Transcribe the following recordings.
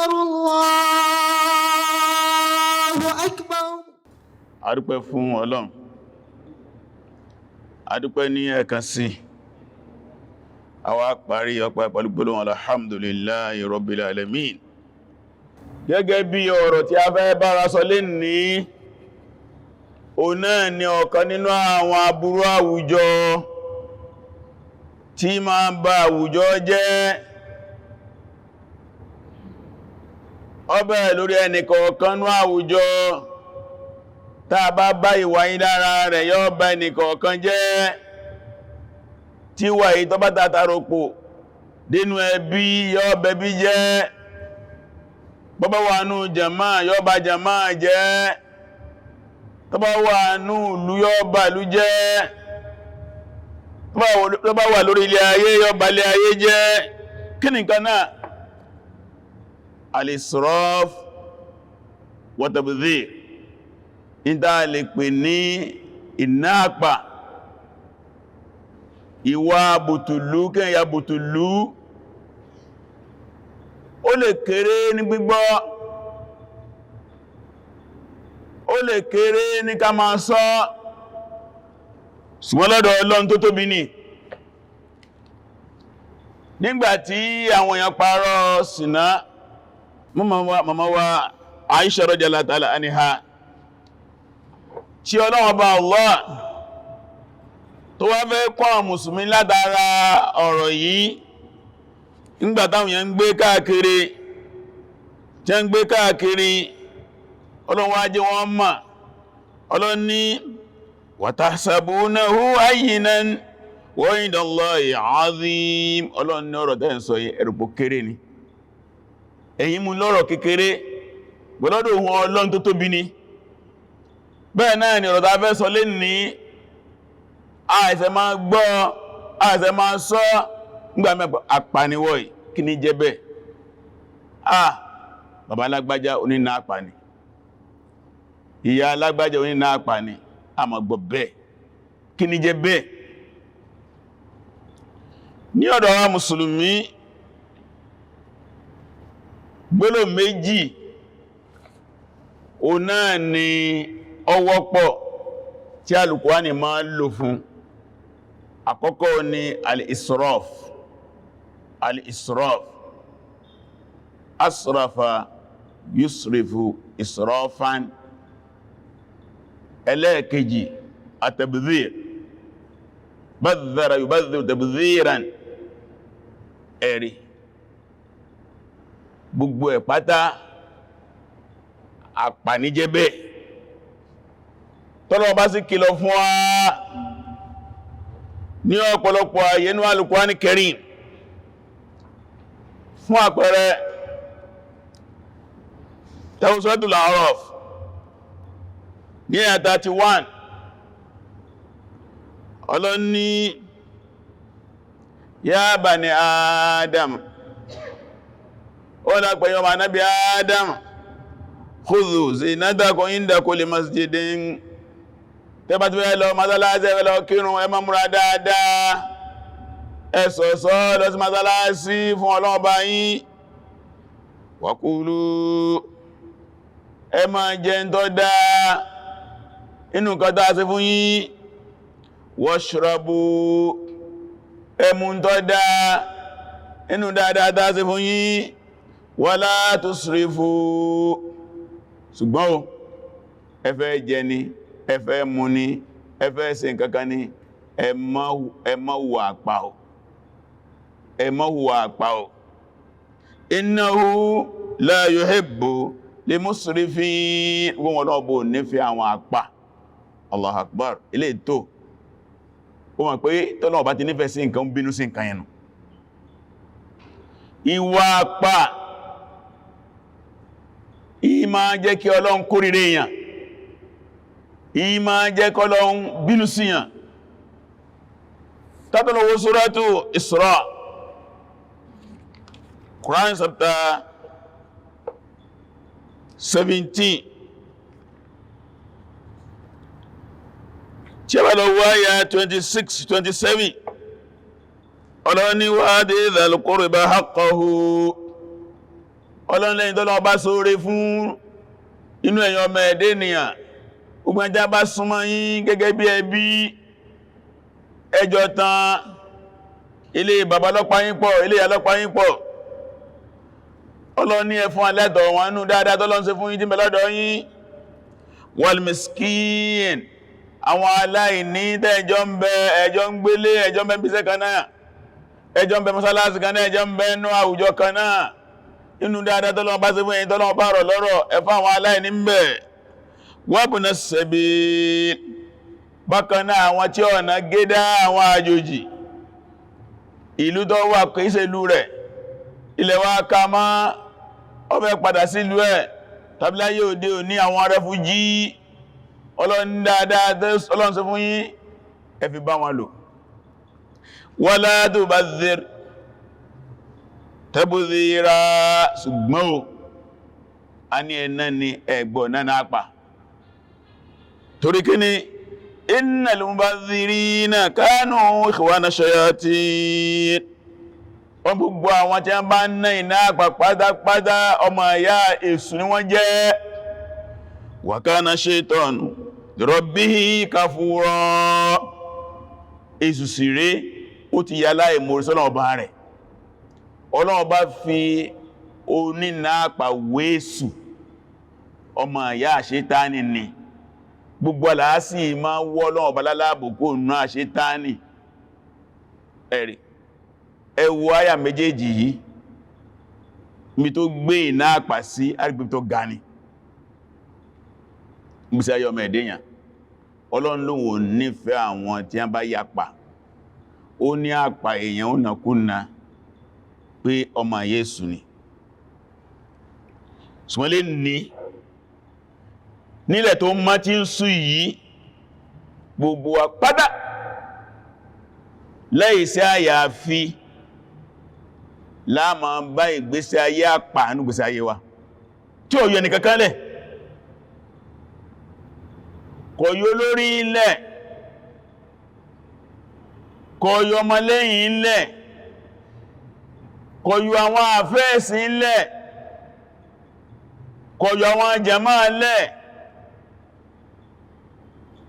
أكبر، الله أكبر. Adúpẹ́ fún Ọlọ́run, adúpẹ́ ní ẹ̀kan sí. A wá parí ọpẹ́ pẹ̀lú gbólóhùn alhamdulillahi rabbil alamin. Gẹ́gẹ́ bí ọ̀rọ̀ tí a fẹ́ bára sọ lé ní o náà ni ọ̀kan nínú àwọn aburú àwùjọ tí máa ń ba àwùjọ jẹ́. Ó bẹ̀rẹ̀ lórí ẹnìkọ̀ọ̀kan nú àwùjọ. Tá a bá bá ìwà yìí lára rẹ̀, yóò bá ẹnìkọ̀ọ̀kan jẹ́. Tí wà yìí tó bá tàtàrọpò dínú ẹbí, yóò bẹbí jẹ́. Bọ́bá wà nú jàmá, yóò bá jàmá jẹ́. Tó bá wà nú ìlú, yóò bá ìlú jẹ́. Tó bá wà lórí ilé ayé, yóò bá ilé ayé jẹ́. Kí ni nǹkan náà? Al-israf wa tabdhir, ìdá lè pè ní ìná àpà, ìwà bùtùlú, kẹ́yà bùtùlú. Ó lè kéré ní gbígbọ́, ó lè kéré ní ká máa sọ, ṣùgbọ́n lọ́dọ̀ Ọlọ́run, tó tóbi ní. Nígbàtí àwọn èèyàn parọ́ sìná màmá wa Aisha radiyallahu ta'ala anha, tí Ọlọ́run bá Allah tó wá fẹ́ kọ́ àwọn mùsùlùmí látara ọ̀rọ̀ yìí, nígbàtàwọn èèyàn ń gbé káàkiri, tí ń gbé káàkiri, Ọlọ́run wá jẹ́ wọ́n mọ̀. Ọlọ́run ní wa tahsabunahu hayyinan wa inda Allahi azim. Ọlọ́run ní ọ̀rọ̀ tẹ́ ń sọ yìí, ẹ̀rùpò kéré ni, ẹ̀yin mú lọ́rọ̀ kékeré, gbọ́lọ́dọ̀ ohun Ọlọ́run, tó tóbi ni. Bẹ́ẹ̀ náà ni ọ̀rọ̀ tá fẹ́ sọ lé ní àìsẹ̀ máa gbọ́, àìsẹ̀ máa sọ nígbà mẹ́pọ̀ àpàníwọ̀. Kí ní jẹ́ bẹ́ẹ̀? Ah, bàbá alágbájá onínà àpàní, ìyá alágbájá onínà àpàní, a máa gbọ́ bẹ́ẹ̀. Kí ní jẹ́ bẹ́ẹ̀? Ní ọ̀dọ̀ wa mùsùlùmí, gbólóhùn méjì o náà ni ó wọ́pọ̀ tí Al-Qur'ani máa ń lò fún. Àkọ́kọ́ ni al-israf. Al-israf, asrafa yusrifu israfan. Ẹlẹ́ẹ̀kejì, at-tabdhir, badhara yubadhiru tabdhiran. Ẹ̀rí gbogbo ẹ̀ pátá, àpàníjẹ́ bẹ́ẹ̀. Tọ́lọ̀ bá sì kìlọ̀ fún wa ní ọ̀pọ̀lọpọ̀ àyè nínú Al-Qur'ani Karim. Fún àpẹẹrẹ, Suratul A'raf ní àyà 31, Ọlọ́run ní ya bani Adam, ó lápẹ̀ yọ ma nábi Adam, khudhu zinatakum inda kulli masjidin. Tẹ́ bá ti fẹ́ lọ mọ́sálásí, ẹ fẹ́ lọ kírun, ẹ máa múra dáadáa, ẹ ṣọ̀ṣọ́ lọ sí mọ́sálásí fún Ọlọ́run bá yín. Wa kulu, ẹ máa jẹ ń tọ́ dáa inú nǹkan tá ṣe fún yín. Washrabu, ẹ mu ń tọ́ dáa inú dáadáa tá ṣe fún yín. Wala tusrifu. Ṣùgbọ́n o, ẹ fẹ́ jẹ ni, ẹ fẹ́ mu ni, ẹ fẹ́ ṣe nǹkankan ni, ẹ má hùwà àpà o, ẹ má hùwà àpà o. Innahu la yuhibbu li musrifin. Wọ́n wọ́n lọ́bọ̀ nífẹ́ àwọn àpá. Allahu akbar. Ilé tó ó mọ̀ pé tọ́lọ́wọ́ bá ti nífẹ̀ẹ́ sí nǹkan, bínú sí nǹkan yẹnu. Ìwà àpá ìmá jẹ́ kí Ọlọ́run kórìíra èèyàn, ìmá jẹ́ kí Ọlọ́run bínú sí yàn. Tátọ́lọ́wọ́ Suratu Isra, Quran chapter 17, tí a bá lọ wáyà 26, 27, Ọlọ́run ní wa ati dhal qurba haqqahu. Ọlọ́run lẹ́yìn tọ́lọ́run bá ṣoore fún inú ẹ̀yin ọmọ ẹ̀dẹ́ ènìyàn, gbogbo ẹjá bá súnmọ́ yín gẹ́gẹ́ bí ẹbí, ẹjọ́ tán, ilé bàbá lọ́pàá yín pọ̀, ilé ìyá lọ́pàá yín pọ̀, Ọlọ́run ní ẹ fún alẹ́tọ̀ wọn nú dáadáa tọ́lọ́run ṣe fún yín tí ń bẹ lọ́dọ̀ yín. Wal miskin, àwọn aláìní tẹ́ẹjọ́ ń bẹ, ẹjọ́ ń gbélé, ẹjọ́ ń bẹ bíṣẹ́ kan náà, ẹjọ́ ń bẹ mọ́sálásí kan náà, ẹjọ́ ń bẹ nú àwùjọ kan náà, inú dáadáa tọ́lọ́run bá ṣe fún yín, tọ́lọ́run bá rọ̀ lọ́rọ̀, ẹ fún àwọn aláìní ń bẹ. Wabna sabil, bákan náà àwọn tí ọ̀nà gédá, àwọn àjòjì, ìlú tó wà kìí ṣe ìlú rẹ̀, ilẹ̀ wa ká mọ́, ó fẹ́ padà sí ìlú ẹ̀, tàbí láyé òde òní àwọn refugee, Ọlọ́run dáadáa Ọlọ́run ṣe fún yín, ẹ fi bá wọn lò. Wala tubadhir tabdhira, ṣùgbọ́n o a ní ẹ̀nà ni ẹgbọ̀ náà náà pa, torí kí ni? Innal mubadhirina kanu ikhwana shayatin, wọ́n gbogbo àwọn tí wọ́n bá ń ná iná àpà pátápátá, ọmọ ìyá èṣù ni wọ́n jẹ́. Wa kana shaytanu rabbihi kafura, èṣù sì rẹ̀, ó ti yà láìmoore sọ́lọ́run ọba rẹ̀. Ọlọ́run bá fi onínà àpà wéṣù, ọmọ ìyá àṣetáni ni. Gbogbo àlàásì máa wọ́ Ọlọ́run ọba lálábòkó nù àṣetáni. Ẹ̀rì, ẹ wo àyà méjèèjì yìí, mi tó gbé ìná àpà sí àrígbé tó ga ni gbísí ayé ọmọ ẹ̀dẹ́yàn. Ọlọ́run lóhun ò nífẹ̀ẹ́ àwọn tí wọ́n bá yapa, ó ní àpà èèyàn ó nàkúnna pé ọmọ Jésù ni. Ṣùgbọ́n lè ní nílẹ̀ tó má tí ń sú yìí, gbogbo wa pátá, lẹ́yìn sí àyàfi láàmà bá ìgbésí ayé àpà nínú ìgbésí ayé wa tí ó yọ nìkankan lẹ̀, kò yọ lórí ilẹ̀, kò yọ ọmọlẹ́yìn ilẹ̀, kò yọ àwọn àfẹ́ẹ̀sìn ilẹ̀, kò yọ àwọn jàmáà lẹ̀,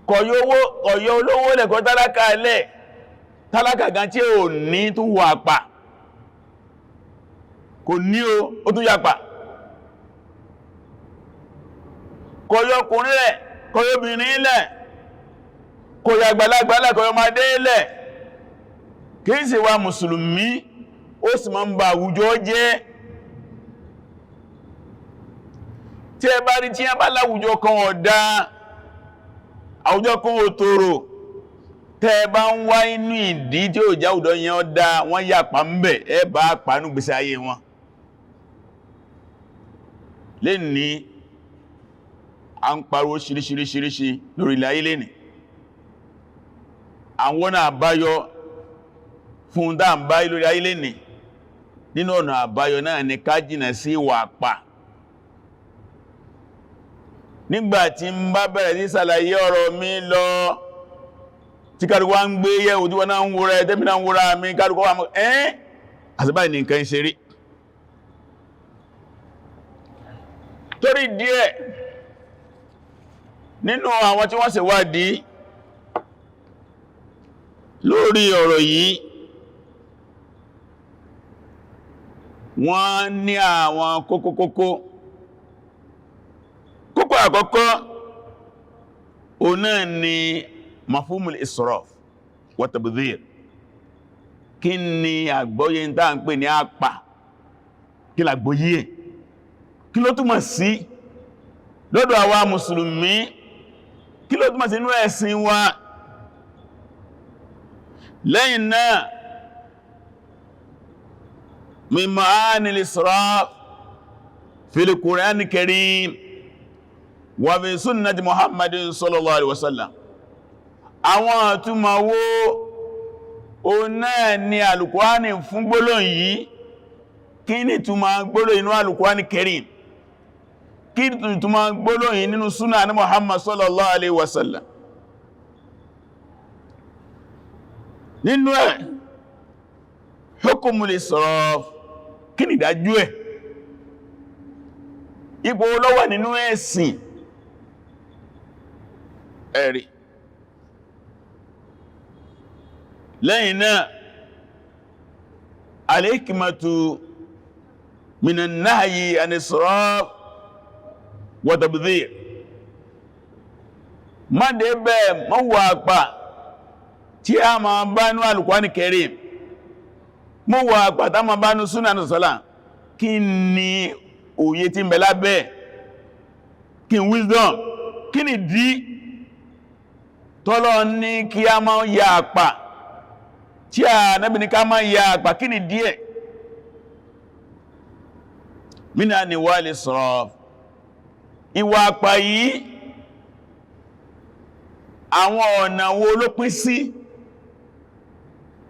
kò yọ olówó lẹ̀, kò tálákà lẹ̀. Tálákà gan tí ò ní tún wà pa, kò ní o, ó tún yapa. Kò yọ ọkùnrin lẹ̀, kò yọ obìnrin lẹ̀, kò yọ àgbàlagbà lẹ̀, kò yọ ọmọdé lẹ̀. Kìí ṣe wa mùsùlùmí, ó sì máa ń ba àwùjọ jẹ́. Tí ẹ bá rí tí ẹ bá láwùjọ kan ọ̀dá, àwùjọ kan ò tòrò, tẹ́ bá ń wá inú ìdí tí ó jáwùjọ yẹn ọ̀dá, wọ́n yàpá ń bẹ̀, ẹ bá pàánù gbèsè ayé wọn. Lè ní a ń pariwo ṣiríṣiríṣiríṣi lórí ilẹ̀ ayé lẹ́nì, àwọn àbáyọ fún dáa ń bá lórí ayé lẹ́nì. Nínú ọ̀nà àbáyọ náà ni ká jìnà sí ìwà àpà. Nígbàtí ń bá bẹ̀rẹ̀ sí ṣàlàyé ọ̀rọ̀ mi lọ, tí kálukú wá ń gbé yẹ̀wò, tí wọ́n náà ń wúra ẹ̀, tẹ́mi náà ń wúra mi, kálukú wá mọ́ ẹ́ àṣìbáyìí ní nǹkan ṣe rí. Torí díẹ̀ nínú àwọn tí wọ́n ṣe wádìí lórí ọ̀rọ̀ yìí, wọ́n ní àwọn kókókókó. Kókó àkọ́kọ́, òun náà ni mafhumul israf wa tabdhir. Kí ni àgbọ́yé tá ń pè ní àpà? Kí làgbọ́yé ẹ̀? Kí ló túmọ̀ sí lọ́dọ̀ àwa mùsùlùmí? Kí ló túmọ̀ sí inú ẹ̀sìn wa? Lẹ́yìn náà, min ma'anil israf fil Qur'an karim wa fi sunnati Muhammadin sallallahu alaihi wasallam. Àwọn àtúmọ̀ wo o náà ni Al-Qur'ani fún gbólóhùn yìí? Kí ni túmọ̀ gbólóhùn inú Al-Qur'ani karim? Kí ni túmọ̀ gbólóhùn yìí nínú súnà ní Muhammad sallallahu alaihi wasallam? Nínú ẹ̀, hukumul israf, kí ni ìdájọ́ ẹ̀? Ipò ló wà nínú ẹ̀sìn? Ẹ̀rí. Lẹ́yìn náà, al-hikmatu minan nahyi an israf wa tabdhir. Má dé bẹ́ẹ̀, mọ́ wà àpà tí a ma bá ní Al-Qur'an Karim, mọ́ wà àpà tá ma bá ní súnà sọ́lá. Kí ni òye tí ń bẹ lábẹ́? Kí ni wisdom? Kí ni dí tọ́lọ ní kí a máa ya àpà, tí a Nábì ní ká máa ya àpà? Kí ni díẹ̀ mina ni wà lè sọ̀rọ̀ ìwà àpà yìí? Àwọn ọ̀nà wo ló pín sí?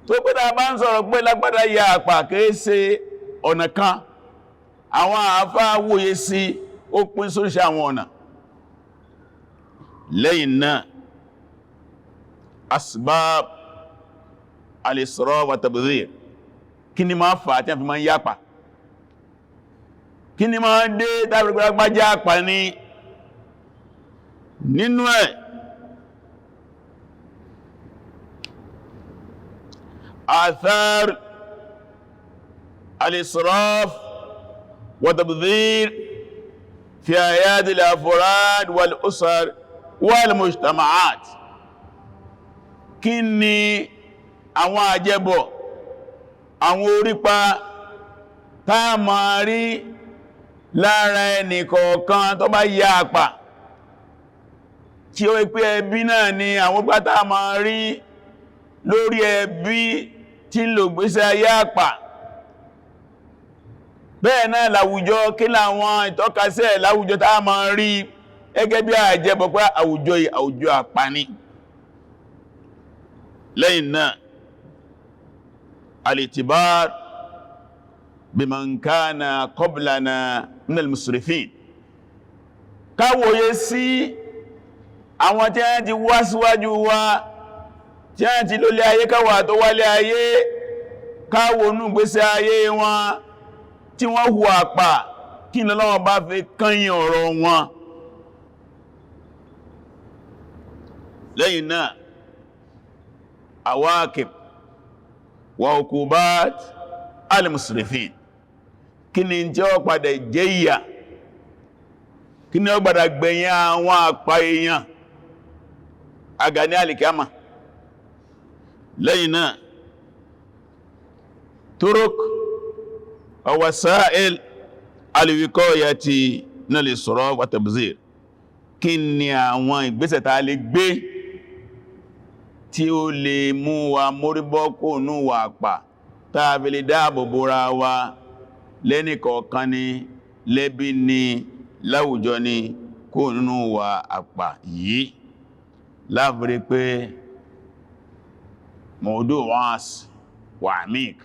Tó pé tá bá ń sọ̀rọ̀ pé lágbádá ya àpà, kìí ṣe ọ̀nà kan. Àwọn àáfáà wòye sí, ó pín sóríṣẹ́ àwọn ọ̀nà. Lẹ́yìn náà, asbab al-israf wa tabdhir. Kí ni máa fà tí a fi máa ń yapa? Kí ni máa dé tàbí àpà ní nínú ẹ̀? Athar al-israf wa tabdhir fi hayat al-afrad wal-usar wal-mujtama'at. Kí ni àwọn àjẹbọ̀, àwọn orípa táa máa rí lára ẹnì kọ̀ọ̀kan tó bá yá àpà, tí ó pé ẹbí náà ni àwọn pátá máa rí lórí ẹbí tí ń lò gbésẹ̀ ayé àpà? Bẹ́ẹ̀ náà láwùjọ, kí láwọn ìtọ́kasẹ́ láwùjọ tá máa rí gẹ́gẹ́ bí àjẹbọ̀ pé àwùjọ àwùjọ àpà ni? Lẹ́yìn náà, al-i'tibar biman kana qablana minal musrifin. Káwòye sí àwọn tí a ti wá síwájú wa, tí a ti lólé ayé káwà tó wálé ayé, káwònú gbésẹ̀ ayé wọn tí wọ́n hù àpà, kí l'Ọlọ́run bá fi kányìn ọ̀rọ̀ wọn. Lẹ́yìn náà, awaqib wa uqubat al-musrifin. Kí ni tí ó padà jẹ́ ìyà? Kí ni ó padà gbẹ̀yìn àwọn àpá èèyàn àgà ní alìkíámà? Lẹ́yìn náà, turuq wa wasa'il al-wiqayati min al-israf wa tabzir. Kí ni àwọn ìgbésẹ̀ tá lè gbé tí ó lè mú wa móríbọ́ kó nú wà àpà, táa fi lè dáàbò bóra wa lẹ́nìkọ̀ọ̀kan ni, lẹ́bí ni, láwùjọ ni, kó nínú wà àpà yìí? Láàfírí pé mọ̀ọ́dọ̀ wáṣ wà amík,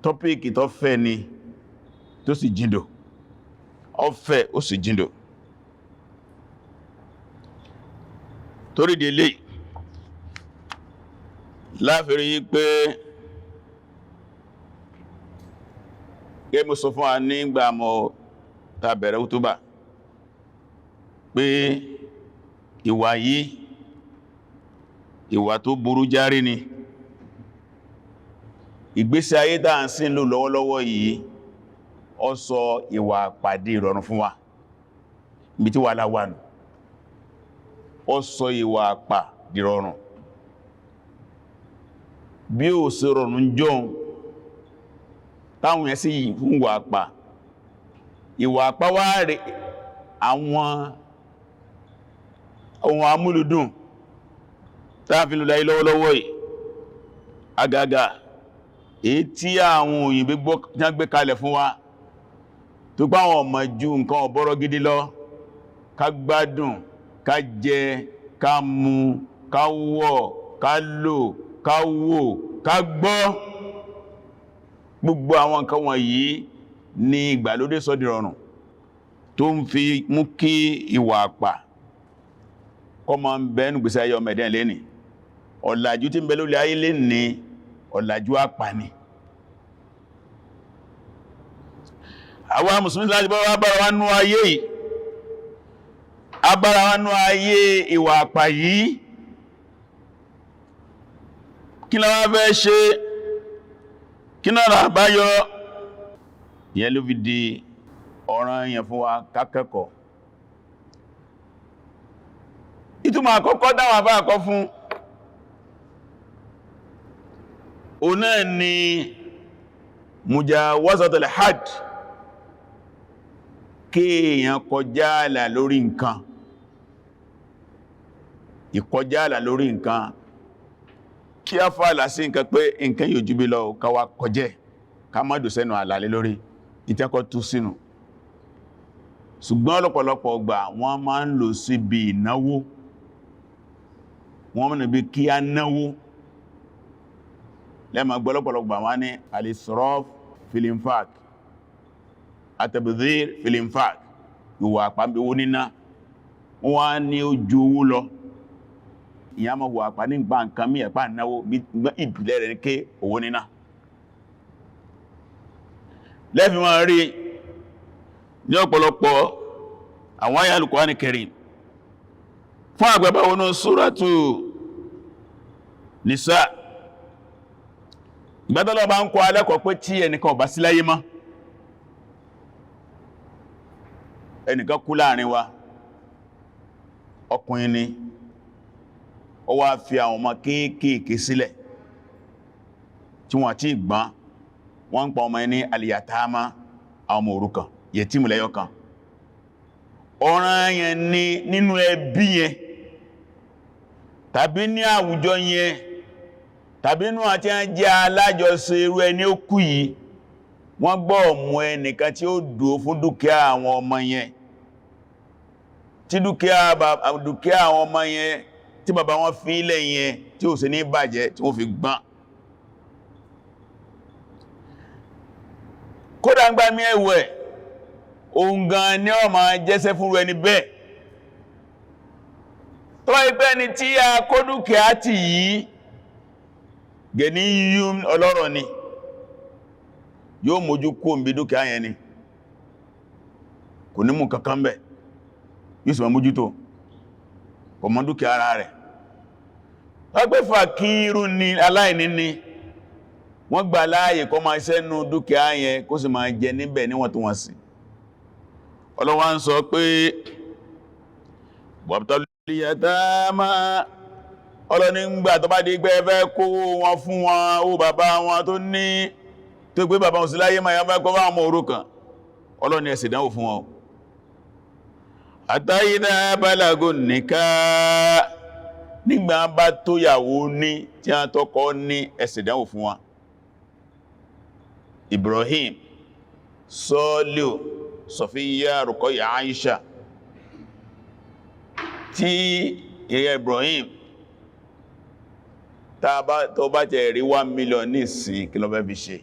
topic tó fẹ́ ni, tó sì jíndò, ọfẹ́ ó sì jíndò. Torí délé láàfírí pé gẹ́gẹ́ mo sọ fún wa nígbà mọ́ tàbẹ̀rẹ̀ útúbà pé ìwà yìí, ìwà tó burú járí ni. Ìgbésí ayé tá ń sí lò lọ́wọ́lọ́wọ́ yìí, ó sọ ìwà pàdé ìrọ̀rùn fún wa ibi tí wà láwánù. Ó sọ ìwà àpà dìrọ̀rùn. Bí ó ṣe rọrùn jọun táwọn yẹn sí fún ìwà àpà, ìwà àpà wá rẹ̀, àwọn ohun amúlùdùn táàfin lò láyé lọ́wọ́lọ́wọ́ yìí, àgàgà èyí tí àwọn òyìnbó gbé kalẹ̀ fún wa, tó pá àwọn ọmọ ju nǹkan ọ̀bọ̀rọ̀ gidi lọ, ká gbádùn, ká jẹ, ká mu, ká wọ̀, ká lò, ká wò, ká gbọ́, gbogbo àwọn nǹkan wọ̀nyí ní ìgbàlódé sọ di rọrùn, tó ń fi mú kí ìwà àpà kó máa ń bẹ nínú ìgbésí ayé ọmọ ẹ̀dẹ́ lẹ́ni. Ọ̀làjú tí ń bẹ lórí ayé lẹ́ni, ọ̀làjú àpà ni. Àwọn Mùsùlùmí láti bá wá bára wá nú ayé yìí, abára wá nú ayé ìwà àpà yìí. Kí la wá fẹ́ ṣe? Kí náà àbáyọ? Ìyẹn ló fi di ọ̀ranyàn fún wa kákẹ́kọ̀ọ́. Ìtumọ̀ àkọ́kọ́ dáwọn àbá àkọ́ fún o náà ni mujawazatul hadd, kéèyàn kọjá àlà lórí nǹkan, ìkọjá àlà lórí nǹkan, kí a fà àlà sí nǹkan pé nǹkan yóò jú bí lọ, káwà kọjẹ́, ká má dùn sẹ́nu àlà lé lórí ìtẹ́kọ́ tú sínú. Ṣùgbọ́n lọ́pọ̀lọpọ̀ ọgbà wọ́n máa ń lò sí bí ìnáwó, wọ́n mọ̀ bí kí a náwó lẹ́mọ̀ gbọ́lọpọ̀lọpọ̀ wọ́n ní al-israf fil-infaq, at-tabdhir fil-infaq, ìwà àpá owó níná. Wọ́n ní ó ju owó lọ, ìyá mọ̀ wà àpá nígbà nǹkan mí ẹ̀pá náwó, ìbìlẹ̀ rẹ̀ ní ké owó níná. Lẹ́fì wọ́n rí ní ọ̀pọ̀lọpọ̀ àwọn àyá Al-Qur'ani Karim. Fún àgbẹ̀bá wọnú Suratu Nisa, ìgbàtọ́lọ́ bá ń kọ́ alẹ́kọ̀ọ́ pé tí ẹnìkan ò bá sí láyé mọ́, ẹnìkan kú láàrin wa, ọkùnrin ni, ó wá fi àwọn ọmọ kéékèèké sílẹ̀ tí wọ́n ti gbọ́n, wọ́n ń pa ọmọ ẹni aliyatama, àwọn ọmọ òrukàn, yẹtímù lẹ́yọkan. Ọ̀ràn yẹn ni nínú ẹbí yẹn tàbí ní àwùjọ yẹn tàbí nínú àti jẹ́ alájọṣe irú ẹni ó kú yìí, wọ́n gbọ́ ọmọ ẹnìkan tí ó dúó fún dúkìá àwọn ọmọ yẹn, tí dúkìá àwọn ọmọ yẹn tí bàbá wọn fi ilẹ̀ yẹn tí ó sì ní bàjẹ́, tí wọ́n fi gbọ́n. Kódà ń gbá mí ẹ̀wẹ̀, òun gan ni ó máa jẹ́sẹ́ fún ẹni bẹ́ẹ̀. Tó bá ipẹ́ ni tí a kó dúkìá tì yìí gẹ̀ ní yíyún ọlọ́rọ̀ ni, yóò mójú kó ń bí dúkìá yẹn ni, kò ní mú kankan bẹ̀, yóò sì máa mójútó, kò mọ̀ dúkìá ara rẹ̀. Wọ́n pẹ́ fàkírù ni, aláìní ni, wọ́n gbà láàyè kó máa ṣẹ́nu dúkìá yẹn, kó sì máa jẹ níbẹ̀ níwọ̀ntúnwọ̀nsì. Ọlọ́wà ń sọ pé wabtalul yatama, ọlọ́ni ń gbà tó bá di pé fẹ́ kówó wọn fún wọn, ó bàbá wọn tó ní, tó gbé bàbá wọn sí láyé máa yá fẹ́ kó bá ọmọ òrukàn, ọlọ́ni ẹ ṣèdánwò fún wọn. Hatta idha balagun nikah, nígbà bá tó yàwó ní tí a tọ́kọ ní, ẹ ṣèdánwò fún wọn. Ibrahim, Sọ́lù, Sọfíyà, Rukọ́yà, Aisha, tí ìrẹ́ Ibrahim tó bá jẹ́ rí 1 million ní ìsìn, kí ló fẹ́ fi ṣe?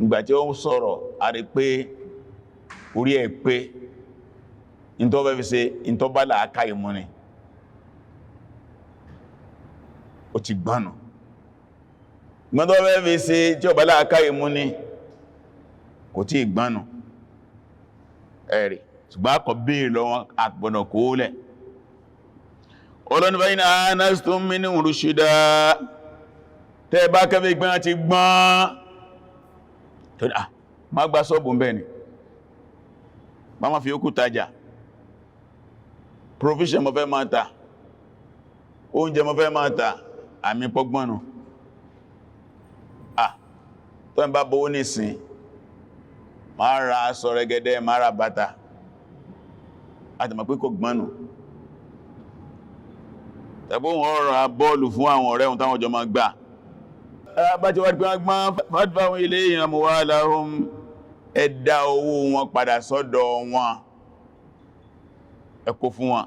Ìgbà tí ó ń sọ̀rọ̀, a rí pé orí ẹ̀ pé in tó fẹ́ fi ṣe, in tó bá làákà ìmú ni, ó ti gbọ́nà. Ìgbọ́n tó fẹ́ fi ṣe tí ó bá làákà ìmú ni, kò tí ìgbọ́nà ẹ̀rì. Ṣùgbọ́n akọ̀ bí lọ wọn àgbọ̀nà kó lẹ̀. Ọlọ́nà fa in anastum minhum rushda, tẹ́ bá kẹfẹ́ gbọ́n ti gbọ́n tó ní, má gbá sọ́bù ń bẹ́ ni, má má fi ókú tajà, provision mo fẹ́ máa ta, oúnjẹ mo fẹ́ máa ta, àmì pọ́gbọ́nù. Ah, tó ń bá bówó nìsìn, má ra aṣọ rẹ̀gẹ̀dẹ̀, má ra bàtà, àti mọ̀ pé kò gbọ́nù. Tàbí wọ́n ra bọ́ọ̀lù fún àwọn ọ̀rẹ́ ohun táwọn jọ máa gbà. Bá ti wá pín agbọ́n, fadfa'u ilayhim amwalahum, ẹ dá owó wọn padà sọ́dọ̀ wọn, ẹ kó fún wọn.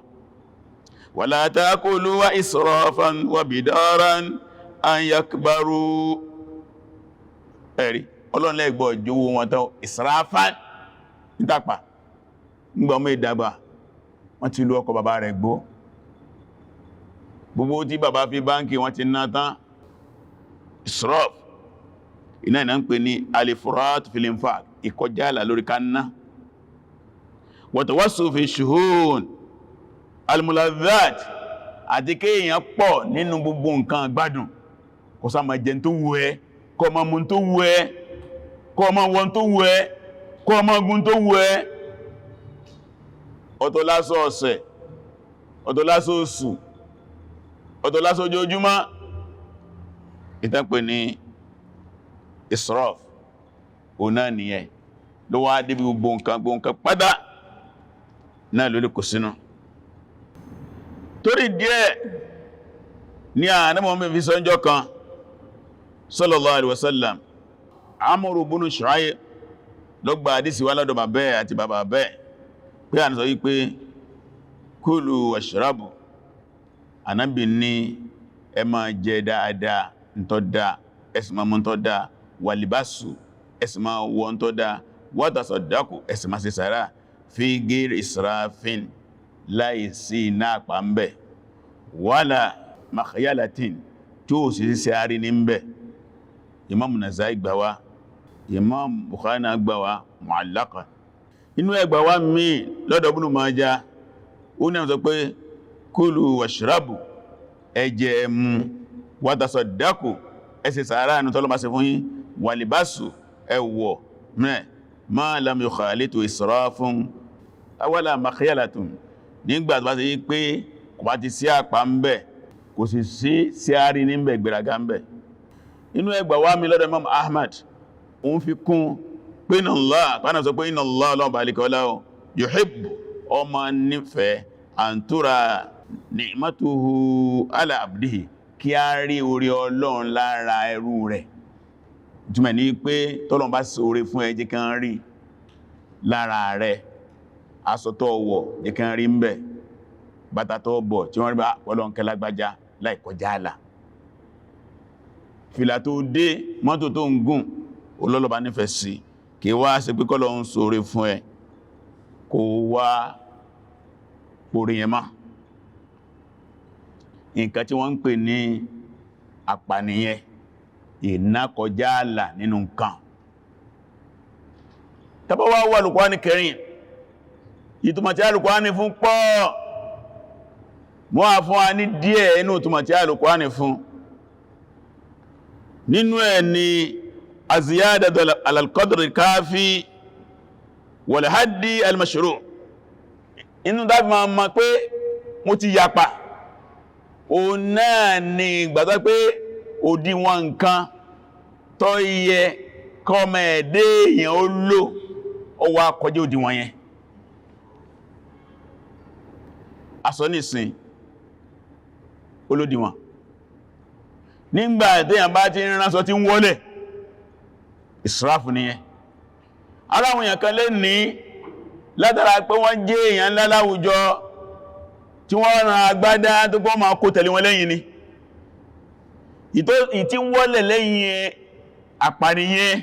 Wala ta'kuluha israfan wa bidaran an yakbaru. Ẹ̀rí ọlọ́nlẹ́gbọ́ ìjówó wọn tán israfan nítàpá nígbà ọmọ ìdàgbà, wọ́n ti lú ọkọ̀ bàbá rẹ̀ gbó, gbogbo tí bàbá fi báńkì wọ́n ti ná tán, israf. Iná ìná ń pè ní al-ifrat fil infaq, ìkọjá àlà lórí kánná. Wa tawassu fi shuhun al-muladhat, àti kéèyàn pọ̀ nínú gbogbo nǹkan gbádùn, kó sá máa jẹ tó wù ẹ́, kó máa mu tó wù ẹ́, kó máa wọ tó wù ẹ́, kó máa gùn tó wù ẹ́. Ọ̀tọ̀ lásọ ọ̀sẹ̀, ọ̀tọ̀ lásọ oṣù, ọ̀tọ̀ lásọ ojoojúmọ́. Ìtànpẹ̀ ní israf ọ̀nà nìyẹn ló wá débi gbogbo nǹkan pátá náà lórí kò sínú. Torí díẹ̀ ní àánàmọ́ mẹ́ fi sọ́njọ́ kan sallallahu alaihi wasallam, Amru bunu Shu'ayb ló gba àdísì wá lọ́dọ̀ bàbẹ́ àti bàbá bẹ́ pé à ń sọ wípé kulu washrabu, Ànábì ní ẹ máa jẹ dáadáa ntọ́ dáa, ẹ sì máa mu ntọ́ dáa, wàlìbásù, ẹ sì máa wọ ntọ́ dáa, watasaddaqu, ẹ sì máa ṣe sàárà, fi ghairi israfin, láì sí iná àpá ń bẹ̀, wala makhyalatin, tí ó sì sí àárín ní ń bẹ̀. Imam Nasa'i gbà wá, Imam Bukhari náà gbà wá mu'allaqan. Inú ẹgbà wá mí lọ́dọ̀ Ibn Majah, ó ní àwọn sọ pé kulu washrabu, ẹ jẹ ẹ mu, watasaddaqu, ẹ ṣe sàárà nù tọ́lọ́ bá ṣe fún yín, walibasu, ẹ wọ̀ mẹ́ ma lam yukhalitu israfun wala makhyalatun, nígbà tó bá ṣe yí pé kò bá ti sí àpá ń bẹ̀, kò sì sí sí àárín ní bẹ̀, gbéraga ń bẹ̀. Inú ẹgbà wá mi lọ́dọ̀ Imam Ahmad, òun fi kún pé inna Allah, pánà sọ pé inna Allah ọlọ́ọ̀bà alikọ́lá yuhibbu, ọmọ nífẹ̀ẹ́, an tura ni'matuhu ala abdihi, kí a rí orí Ọlọ́run lára ẹrú rẹ̀. Ìtumọ̀ ní pé tọ́lọ́run bá ṣe oore fún ẹ, jẹ́ kán rí lára rẹ̀. Aṣọ tó wọ̀, jẹ́ kán rí ń bẹ̀, bàtà tó bọ̀ tí wọ́n rí bá Ọlọ́run kẹlágbájá láì kọjá àlà, fìlà tó dé, mọ́tò tó ń gùn, olọ́lọ́bá nífẹ̀ẹ́ sí. Kí wá ṣe pé kọ́lọ́run ṣoore fún ẹ kó wá porí yẹn mọ́. Nǹkan tí wọ́n ń pè ní àpànìyàn, ìná kọjá àlà nínú nǹkan. Tàbá wá wà Al-Qur'ani Karim, ìtumọ̀ tí Al-Qur'ani fún pọ̀, mọ́ a fún wa ní díẹ̀ inú ìtumọ̀ tí Al-Qur'ani fún. Nínú ẹ̀ ni aziyadatu ala al-qadri al-kafi wal haddi al-mashru'. Inú dábí ma ma pé mo ti yapa, o náà ni ìgbàtọ́ pé òdiwọ̀n nǹkan tó yẹ kọmọ ẹ̀dẹ́ èèyàn ó lò, ó wá kọjá òdiwọ̀n yẹn. Aṣọ nìsìn olódiwọ̀n, nígbà téèyàn bá ti ń ránṣọ tí ń wọlẹ̀, ìsìráfù nìyẹn. Aláwọn èèyàn kan lè ní látara pé wọ́n jẹ́ èèyàn ńlá láwùjọ tí wọ́n rán agbádá tó kọ́ máa kó tẹ̀lé wọn lẹ́yìn ni, ìtí wọ́lẹ̀ lẹ́yìn àpànìyàn.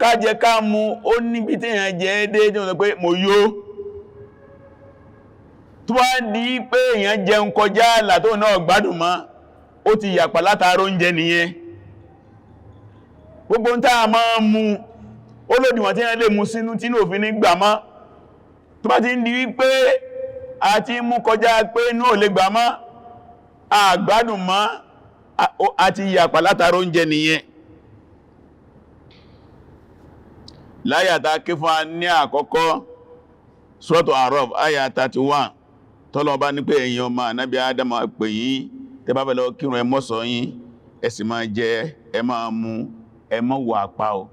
Kájẹ ká mú, ó níbi tí èèyàn jẹ́ dé tí wọ́n sọ pé mo yó, tó wá di pé èèyàn jẹun kọjá àlà tó náà gbádùn mọ́, ó ti yàpá látara oúnjẹ nìyẹn. Gbogbo ń táa máa mú, ó lòdìwọ̀n tí èèyàn lè mú sínú tí òfin ní gbà mọ́. Tó bá ti ń di wípé a ti mú kọjá pé inú ò lè gbà mọ́, àgbádùn mọ́, a ti yàpá látara oúnjẹ nìyẹn. Láyàtà kí fún a ní àkọ́kọ́ Suratu A'raf àyà 31, tọ́lọ bá ní pé ẹ̀yin ọmọ Ànábì Ádámù, pè yín, tẹ́ bá fẹ́ lọ kírun, ẹ mọ́ṣọ́ yín, ẹ sì máa jẹ, ẹ máa mu, ẹ má wọ àpá o.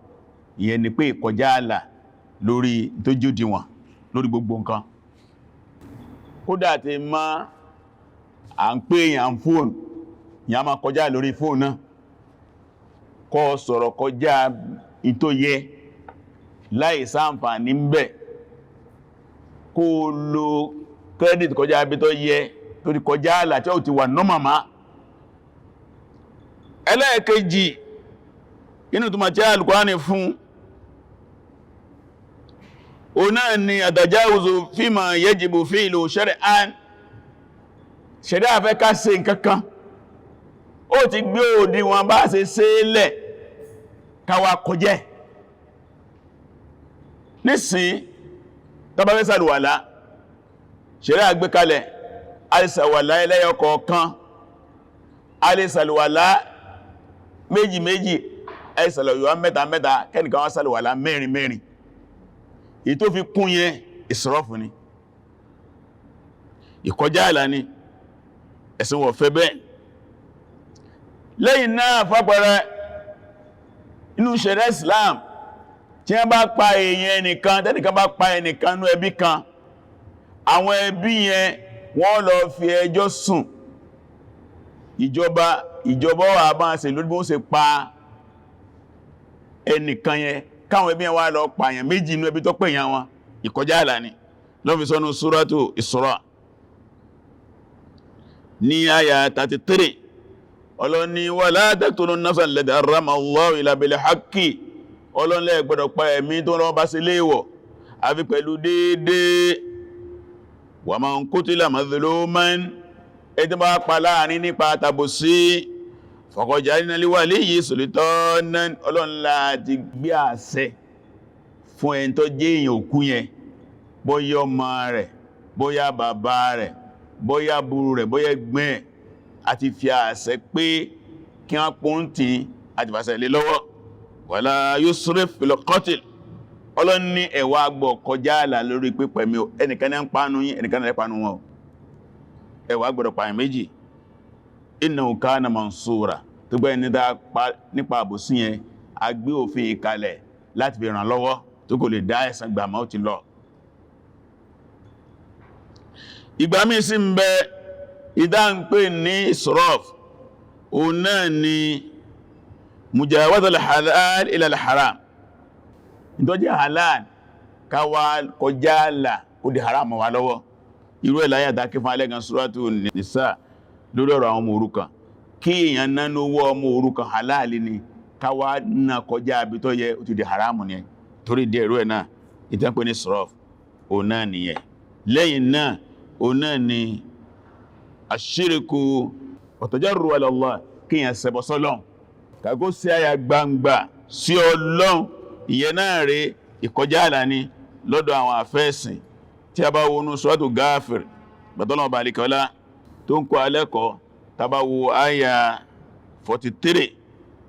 Ìyẹn ni pé ìkọjá àlà lórí tó jódiwọ̀n lórí gbogbo nǹkan. Kódà tí má à ń pè èyàn fóònù, ìyàn máa kọjá lórí fóònù náà, kó sọ̀rọ̀ kọjá ìtó yẹ láì sáǹfàní ń bẹ̀, kó lo credit kọjá ibi tó yẹ, tó ti kọjá àlà tí ó ti wà nọ́màmá. Ẹlẹ́ẹ̀kejì inú tó ma jẹ́ Al-Qur'ani fún o náà ni àtàjáwùzù fíma yajibu fi'lu shar'an. Ṣẹ̀ríà fẹ́ ká ṣe nǹkankan, Ó ti gbé òdiwọ̀n bá ṣe ṣeélẹ̀ káwa kọjẹ́. Nísìn tó bá fẹ́ ṣàlùwàlá, ṣẹ̀ríà àgbékalẹ̀ alìsàwàlá ẹlẹ́yọ kọ̀ọ̀kan, alìsàlùwàlá méjì méjì, alìsàlùwàlá mẹ́ta mẹ́ta, kẹ́nìkan wá ṣàlùwàlá mẹ́rin mẹ́rin. Èyí tó fi kún yẹn ìsọ́rọ̀fù ni, ìkọjá àlà ni, ẹ̀sìn wọ̀ fẹ́ bẹ́ẹ̀. Lẹ́yìn náà, fápẹrẹ inú ṣẹ̀ríà Islam, tí wọ́n bá pa èèyàn ẹnìkan, tẹ́nìkan bá pa ẹnìkan nú ẹbí kan, àwọn ẹbí yẹn wọ́n lọ fi ẹjọ́ sùn ìjọba. Ìjọba wà bá ṣe lórí bí wọ́n ṣe pa ẹnìkan yẹn, káwọn ẹbí yẹn wá lọ pààyàn méjì inú ẹbí tó pè yàn wọn. Ìkọjá àlà ni. Ló fi sọ́nù Suratu Isra ní àyà 33, Ọlọ́ni wala taqtulu an-nafsa allati harrama Allahu illa bil haqqi. Ọlọ́nlẹ́ gbọ́dọ̀ pa ẹ̀mí tó lọ́wọ́ bá sí léèwọ̀ àfi pẹ̀lú déédéé. Wa man qutila madhluman, ẹni bá pa láàrin nípa tàbùsí, faqad ja'alna li waliyyi sultanan. Ọlọ́nlá ti gbé àṣẹ fún ẹni tó jẹ́ èèyàn òkú yẹn, bóyá ọmọ rẹ̀, bóyá bàbá rẹ̀, bóyá àbúrò rẹ̀, bóyá ẹ̀gbọ́n ẹ̀, àti fi àṣẹ pé kí wọ́n pọ́ntì àti fàṣẹ lé lọ́wọ́. Wala yusrif fil qatl. Ọlọ́run ní ẹ̀wà gbọ́ kọjá àlà lórí pípẹ̀ mi o. Ẹnìkan ní ń pánú yín, ẹnìkan ní pánú wọn o. Ẹ̀wà gbọ́dọ̀ pààyàn méjì. Innahu kana mansura. Tó gbẹ́ ní nípa àbòsí yẹn, a gbé òfin ìkalẹ̀ láti fi ràn lọ́wọ́ tó kò lè dá ẹ̀san gbà mọ́, ti lọ. Ìgbà míì sì ń bẹ ìdá ń pè ní israf, òun náà ni mujawazatul halal ila al-haram. Ìtọ́jẹ́ halal káwà kọjá àlà, ó di haram wà lọ́wọ́. Irú ẹ̀ láyà dákí fún alẹ́gan Suratu Nisa lórí ọ̀rọ̀ àwọn ọmọ òrukàn. Kí èèyàn nánú owó ọmọ òrukàn, halal ni, káwà náà kọjá àbí tó yẹ, ó ti di haram ni. Torí díẹ̀, irú ẹ̀ náà ìtàn pé ní israf, òun náà nìyẹn. Lẹ́yìn náà, òun náà ni àṣíríkù ọ̀tọ̀jọ́rù ala Allah, kí èèyàn ṣẹbọ sọ́lọ́run, kàgó sí àyà gbangba sí Ọlọ́run. Ìyẹn náà rí ìkọjá àlà ni lọ́dọ̀ àwọn àfẹ́ẹ̀sìn. Tí a bá wọnú Suratu Ghafir, gbàtọ́lọ̀ balikọ́lá tó ń kọ́ alẹ́kọ̀ọ́, tá bá wo àyà 43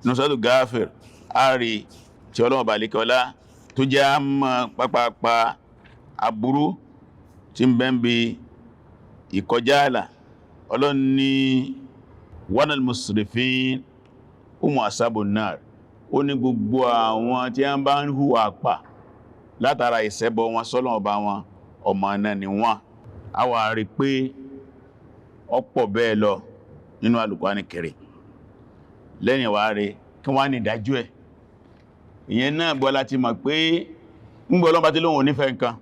nínú Suratu Ghafir, a rí tí Ọlọ́run balikọ́lá tó jẹ́ àmọ́ pápápá aburú tí ń bẹ ń bí ìkọjá àlà. Ọlọ́run ní wanal musrifin umu ashabun nar. Ó ní gbogbo àwọn tí a ń bá ń hùwà pà látara ìṣẹbọ wọn sọ́lọ́run ọba wọn, ọmọ náà ni wọ́n. A wà rí pé ọ̀pọ̀ bẹ́ẹ̀ lọ nínú Al-Qur'ani Karim. Lẹ́yìn wá rí kí wọ́n ní ìdájú ẹ̀. Ìyẹn náà gbọ́ láti mọ̀ pé ń gbọ́ Ọlọ́run bá tí lóhun onífẹ́ nǹkan,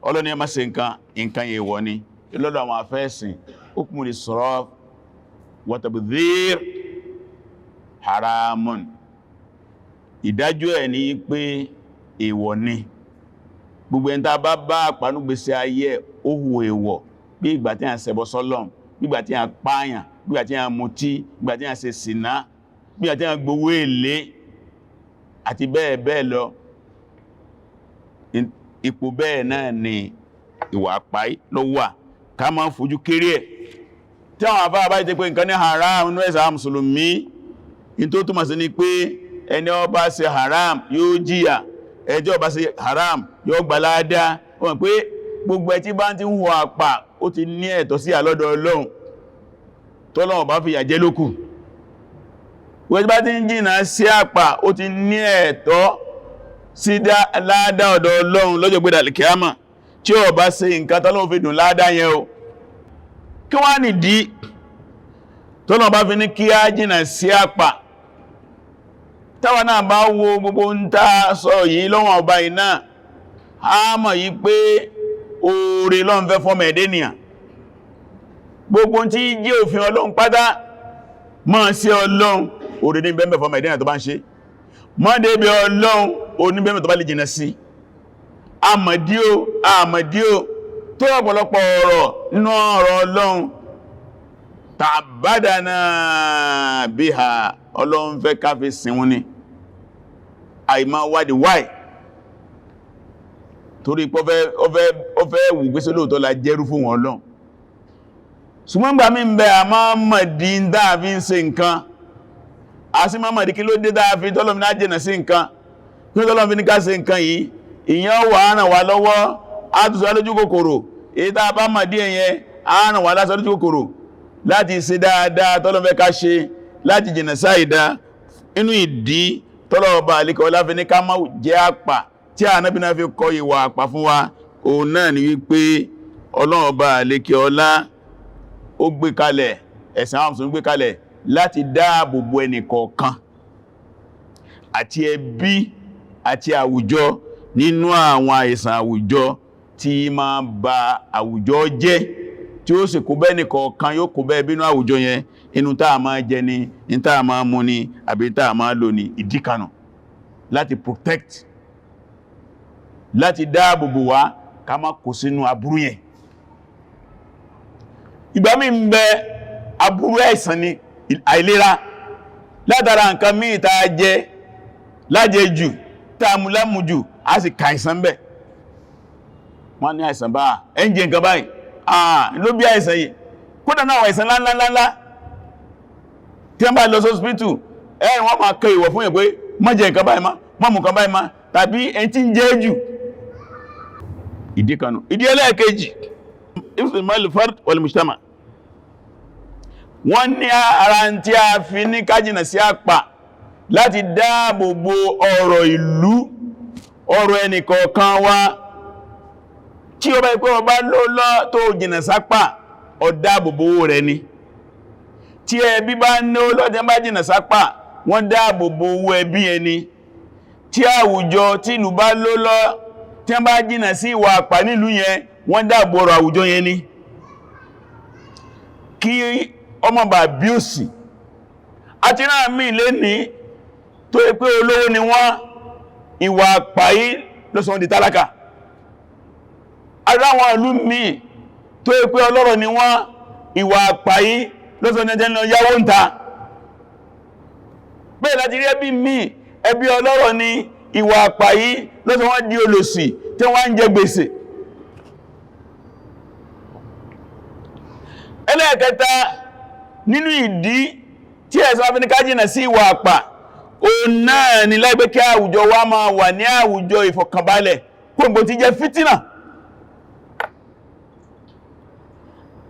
Ọlọ́run ní ẹ má ṣe nǹkan, nǹkan èèwọ̀ ni. Lọ́dọ̀ àwọn afẹ́ẹ̀sìn, hukmul israf wa tabdhir haramun. Ìdájọ́ ẹ̀ ní pé èèwọ̀ ni. Gbogbo ẹni tá bá bá àpánúgbésí ayé, ó hu èèwọ̀, bí ìgbà tí a ń ṣẹbọ sọ́lọ́run, bí ìgbà tí a ń pààyàn, bí ìgbà tí a ń mutí, bí ìgbà tí a ń ṣe sìná, bí ìgbà tí a ń gbowó èlé àti bẹ́ẹ̀ bẹ́ẹ̀ lọ. Ipò bẹ́ẹ̀ náà ni ìwà àpáí ló wà, ká máa fojú kéré ẹ̀. Tí àwọn àfáà bá ti pé nǹkan ní haram nínú ẹ̀sà mùsùlùmí, in tó túmọ̀ sí ni pé ẹni ó bá ṣe haram yóò jìyà, ẹni tí ó bá ṣe haram yóò gbà ládá. Wọ́n pé gbogbo ẹ tí bá ti ń hùwà àpà, ó ti ní ẹ̀tọ́ sí àlọ́dọ̀ Ọlọ́run, tọ́lọ́run bá fìyà jẹ lókù. Wọ́n tí bá ti ń jìnà sí àpà, ó ti ní ẹ̀tọ́ sí ládá ọ̀dọ̀ Ọlọ́run lọ́jọ́ gbé dàlìkíámà, tí ó bá ṣe nǹkan tọ́lọ́run fi dùn ládá yẹn o. Kí wá nìdí tọ́lọ́run bá fi ní kí á jìnà sí àpà? Táwa náà bá wo gbogbo ń tá sọ yìí lọ́wọ́n ọba iná, a mọ̀ yí pé oore lọ́n fẹ́ fọ́mọ̀ ẹ̀dẹ́nìyàn. Gbogbo tí jẹ́ òfin Ọlọ́run pátá, máa sí Ọlọ́run, oore ní bẹ́ẹ̀mẹ̀ fọ́mọ̀ ẹ̀dẹ́nìyàn tó bá ń ṣe. Mọ́ débi Ọlọ́run, oore ní bẹ́ẹ̀mẹ̀ tó bá lè jìnà sí. Àmọ̀díò àmọ̀díò tó ọ̀pọ̀lọpọ̀ ọ̀rọ̀ nínú ọ̀rọ̀ Ọlọ́run. Tàbádànà biha, Ọlọ́run fẹ́ ká fi sìn wọn ni. Àìmá wádìí wáì torí pé ó fẹ́ wù gbé sólóòtọ́ la jẹ́rú fún wọn lọ́n. Ṣùgbọ́n gbà mí ń bẹ, a máa mọ̀dí ń dáa fi ń ṣe nǹkan, a sì máa mọ̀dí kí ló dé dáa fi tọ́lọ́mí náà jìnà sí nǹkan, kí tọ́lọ́mí ní ká ṣe nǹkan yìí. Ìyẹn wà á ràn wá lọ́wọ́, á tún sọ lójú kòkòrò. Èyí tá a bá mọ̀dí ẹ̀yẹn á ràn wá lásọ lójú kòkòrò láti ṣe dáadáa tọ́lọ́mí fẹ́ ká ṣe, láti jìnà sáìdá. Inú ìdí tọ́lọ́ọ̀bá àlíkọ̀ ọlá fi ní ká má jẹ́ àpà tí Ànábì náà fi kọ ìwà àpà fún wa, òun náà ni wípé Ọlọ́ọ̀bá àlíkẹ̀ ọlá ó gbé kalẹ̀, ẹ̀sìn àwọn Mùsùlùmí gbé kalẹ̀ láti dáàbò bo ẹnìkọ̀ọ̀kan àti ẹbí àti àwùjọ nínú àwọn àìsàn àwùjọ tí máa ba àwùjọ jẹ́, tí ó sì kó bẹ́ ẹnìkọ̀ọ̀kan, yóò kó bẹ́ ẹbí nínú àwùjọ yẹn. Inú táà máa jẹ ni, in táà máa mu ni, àbí táà máa lò ní ìdíkanù láti protect, láti dáàbòbò wá ká má kó sínú aburú yẹn. Ìgbà mí ń bẹ, aburú àìsàn ni, àìlera látara nǹkan míì tá a jẹ lájẹjù, tá a mú lámùjù, a sì kà àìsàn bẹ́. Wọ́n ní àìsàn bá ẹ ń jẹ nǹkan báyìí, àà ló bí àìsàn yìí. Kódà náà àìsàn ńláńláńlá tí wọ́n bá lọ sọ́sìpítù, ẹ̀rìn wọ́n máa kẹ ìwọ̀ fún yẹn pé má jẹ nǹkan báyìí má, má mú nǹkan báyìí má, tàbí ẹni tí ń jẹ jù. Ìdí kanú. Ìdí ẹlẹ́ẹ̀kejì, iftimal fard wal mujtama. Wọ́n ní ara tí a fi ní kájìnà sí àpà láti dáàbò bo ọ̀rọ̀ ìlú, ọ̀rọ̀ ẹnìkọ̀ọ̀kan wa. Tí ó bá ipé ọba ló lọ tó jìnà sápà, ó dáàbò bo owó rẹ̀ ni. Tí ẹbí bá ní ó lọ́jẹ́ bá jìnà sápà, wọ́n dáàbò bo owó ẹbí ẹni. Tí àwùjọ, tí ìlú bá ló lọ, tí wọ́n bá jìnà sí ìwà àpà nílùú yẹn, wọ́n dáàbò ọrọ̀ àwùjọ yẹn ni, kí ọmọ bà bí òsì. Àti náà mí lé ní tó yẹ pé olówó ni wọ́n, ìwà àpà yìí ló sọ wọ́n di tálákà. Ara àwọn ìlú míì tó yẹ pé ọlọ́rọ̀ ni wọ́n, ìwà àpà yìí ló sọ ní ẹjẹ́ lọ yáwó ń ta. Bẹ́ẹ̀ láti rí ẹbí míì, ẹbí ọlọ́rọ̀ ni, ìwà àpà yìí ló sọ wọ́n di olòṣì tí wọ́n ń jẹ gbèsè. Ẹlẹ́ẹ̀kẹta nínú ìdí tí ẹ̀sọ́ afẹ́niká jìnà sí ìwà àpà, o náà ni láìpẹ́ kí àwùjọ wa máa wà ní àwùjọ ìfọ̀kànbalẹ̀, kóǹgbò tí jẹ́ fìtínà.